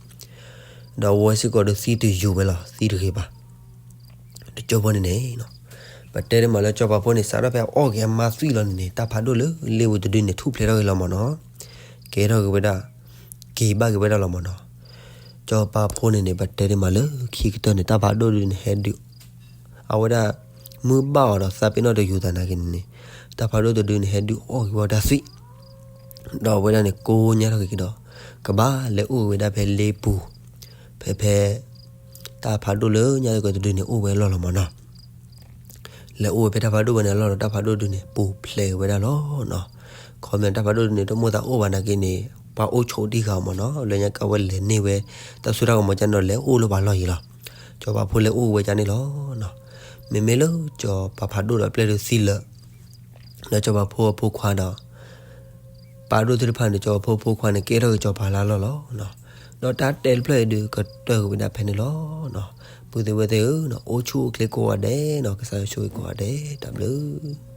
ဒီးအဝဲစ့ၢ်ကီးဒီးသံတယုာ်ဝဲလီၤ သံတဂ့ၤဘၣ်. တကၠိဖိန့ၣ်န့ၣ် ပတဲတမးလၢစီၤပၤဖိန့ၣ် စးထီၣ်ဖဲအအီၣ်က့ၤအမါသွံၣ်လီၤန့ၣ်န့ၣ် တၢ်ဖးဒိၣ်လၢလ့ပူၤတဒုန့ၣ် ထူၣ်ဖျဲးထီၣ်က့ၤလီၤမၢ်နီၤ. ကဲထီၣ်က့ၤဝဲဒၣ် က့ၤဘၣ်က့ၤဝဲဒၣ်လီၤမၢ်နီၤ. စီၤပၤဖိန့ၣ်န့ၣ် ပတဲတမးလၢခံကတၢၢ်န့ၣ် တၢ်ဖးဒိၣ်တဒုန့ၣ်ဟဲဒုး အဝဲဒၣ် မုၢ်ဘၣ်အီၤဒီးသးပ့ၤနီၣ်တယုာ်သးနာ်က့န့ၣ်န့ၣ် တၢ်ဖးဒိၣ်တဒုန့ၣ် ဟဲဒုးအီၣ်က့ၤဝဲတၢ်သွံၣ် ဒီးအဝဲဒၣ်န့ၣ် ကိညါထီၣ်က့ၤကဒီး ကဘၣ်လဲၤအိၣ်ဝဲဒၣ်ဖဲလ့ပူၤ ဖဲဖဲ တၢ်ဖးဒိၣ်လၢညါကတဒုန့ၣ် အိၣ်ဝဲအလီၢ်လီၤမၢ်နီၤ. လဲၤအိၣ်ဝဲဖဲတၢ်ဖးဒိၣ်ဝဲန့ၣ်အလီၢ်ဒီး တၢ်ဖးဒိၣ်တဒုန့ၣ် ပူၤဖျဲးဝဲဒၣ်လီၤနီၤ. ခီပညီတၢ်ဖးဒိၣ်တဒုန့ၣ် တမိၣ်သးအိၣ်ဘၣ်နာ်က့န့ၣ် ပှၤအိၣ်ဆိးတံၢ်ဃာ်အီၤမၢ်နီၤ. လၢညါကဝဲလဲၤန့ၢ်ဝဲ တၢ်စိတၢ်ကမီၤကန့ၣ်ဒီး လဲၤအိၣ်လၢပှၤလီၢ်ယံၤလီၤ. စီၤပၤဖိလဲၤအိၣ်ဝဲဒၣ်န့ၣ်လီၤနီၤ. မ့မ့ၢ်လၢစီၤပၤဖးဒိၣ်ဒီးအပျဲၢ်ဒုးသံလၢာ် ဒီးစီၤပၤဖိအဖိခွါဒီး ပၢ်ဒိၣ်သ့ၣ်တဖၣ်န့ၣ် စီၤပၤဖိအဖိခွါန့ၣ် ကဲထီၣ်က့ၤစီၤပၤလၢအလီၢ်လီၤ. ဒီးတၢ်တဲတဖျၢၣ်အံၤဒုးကတၢၢ်က့ၤဝဲဒၣ်ဖဲန့ၣ်လီၤ. ပုၢ်သ့ၣ်ဝဲၢ်သ့ၣ်ဧၢ, အိၣ်ဆူၣ်အိၣ်ချ့ကိးဂၤဒဲးနီၤ, ကစၢ်ယွၤဆိၣ်ဂ့ၤကိးဂၤဒဲး, တၢ်ဘျုး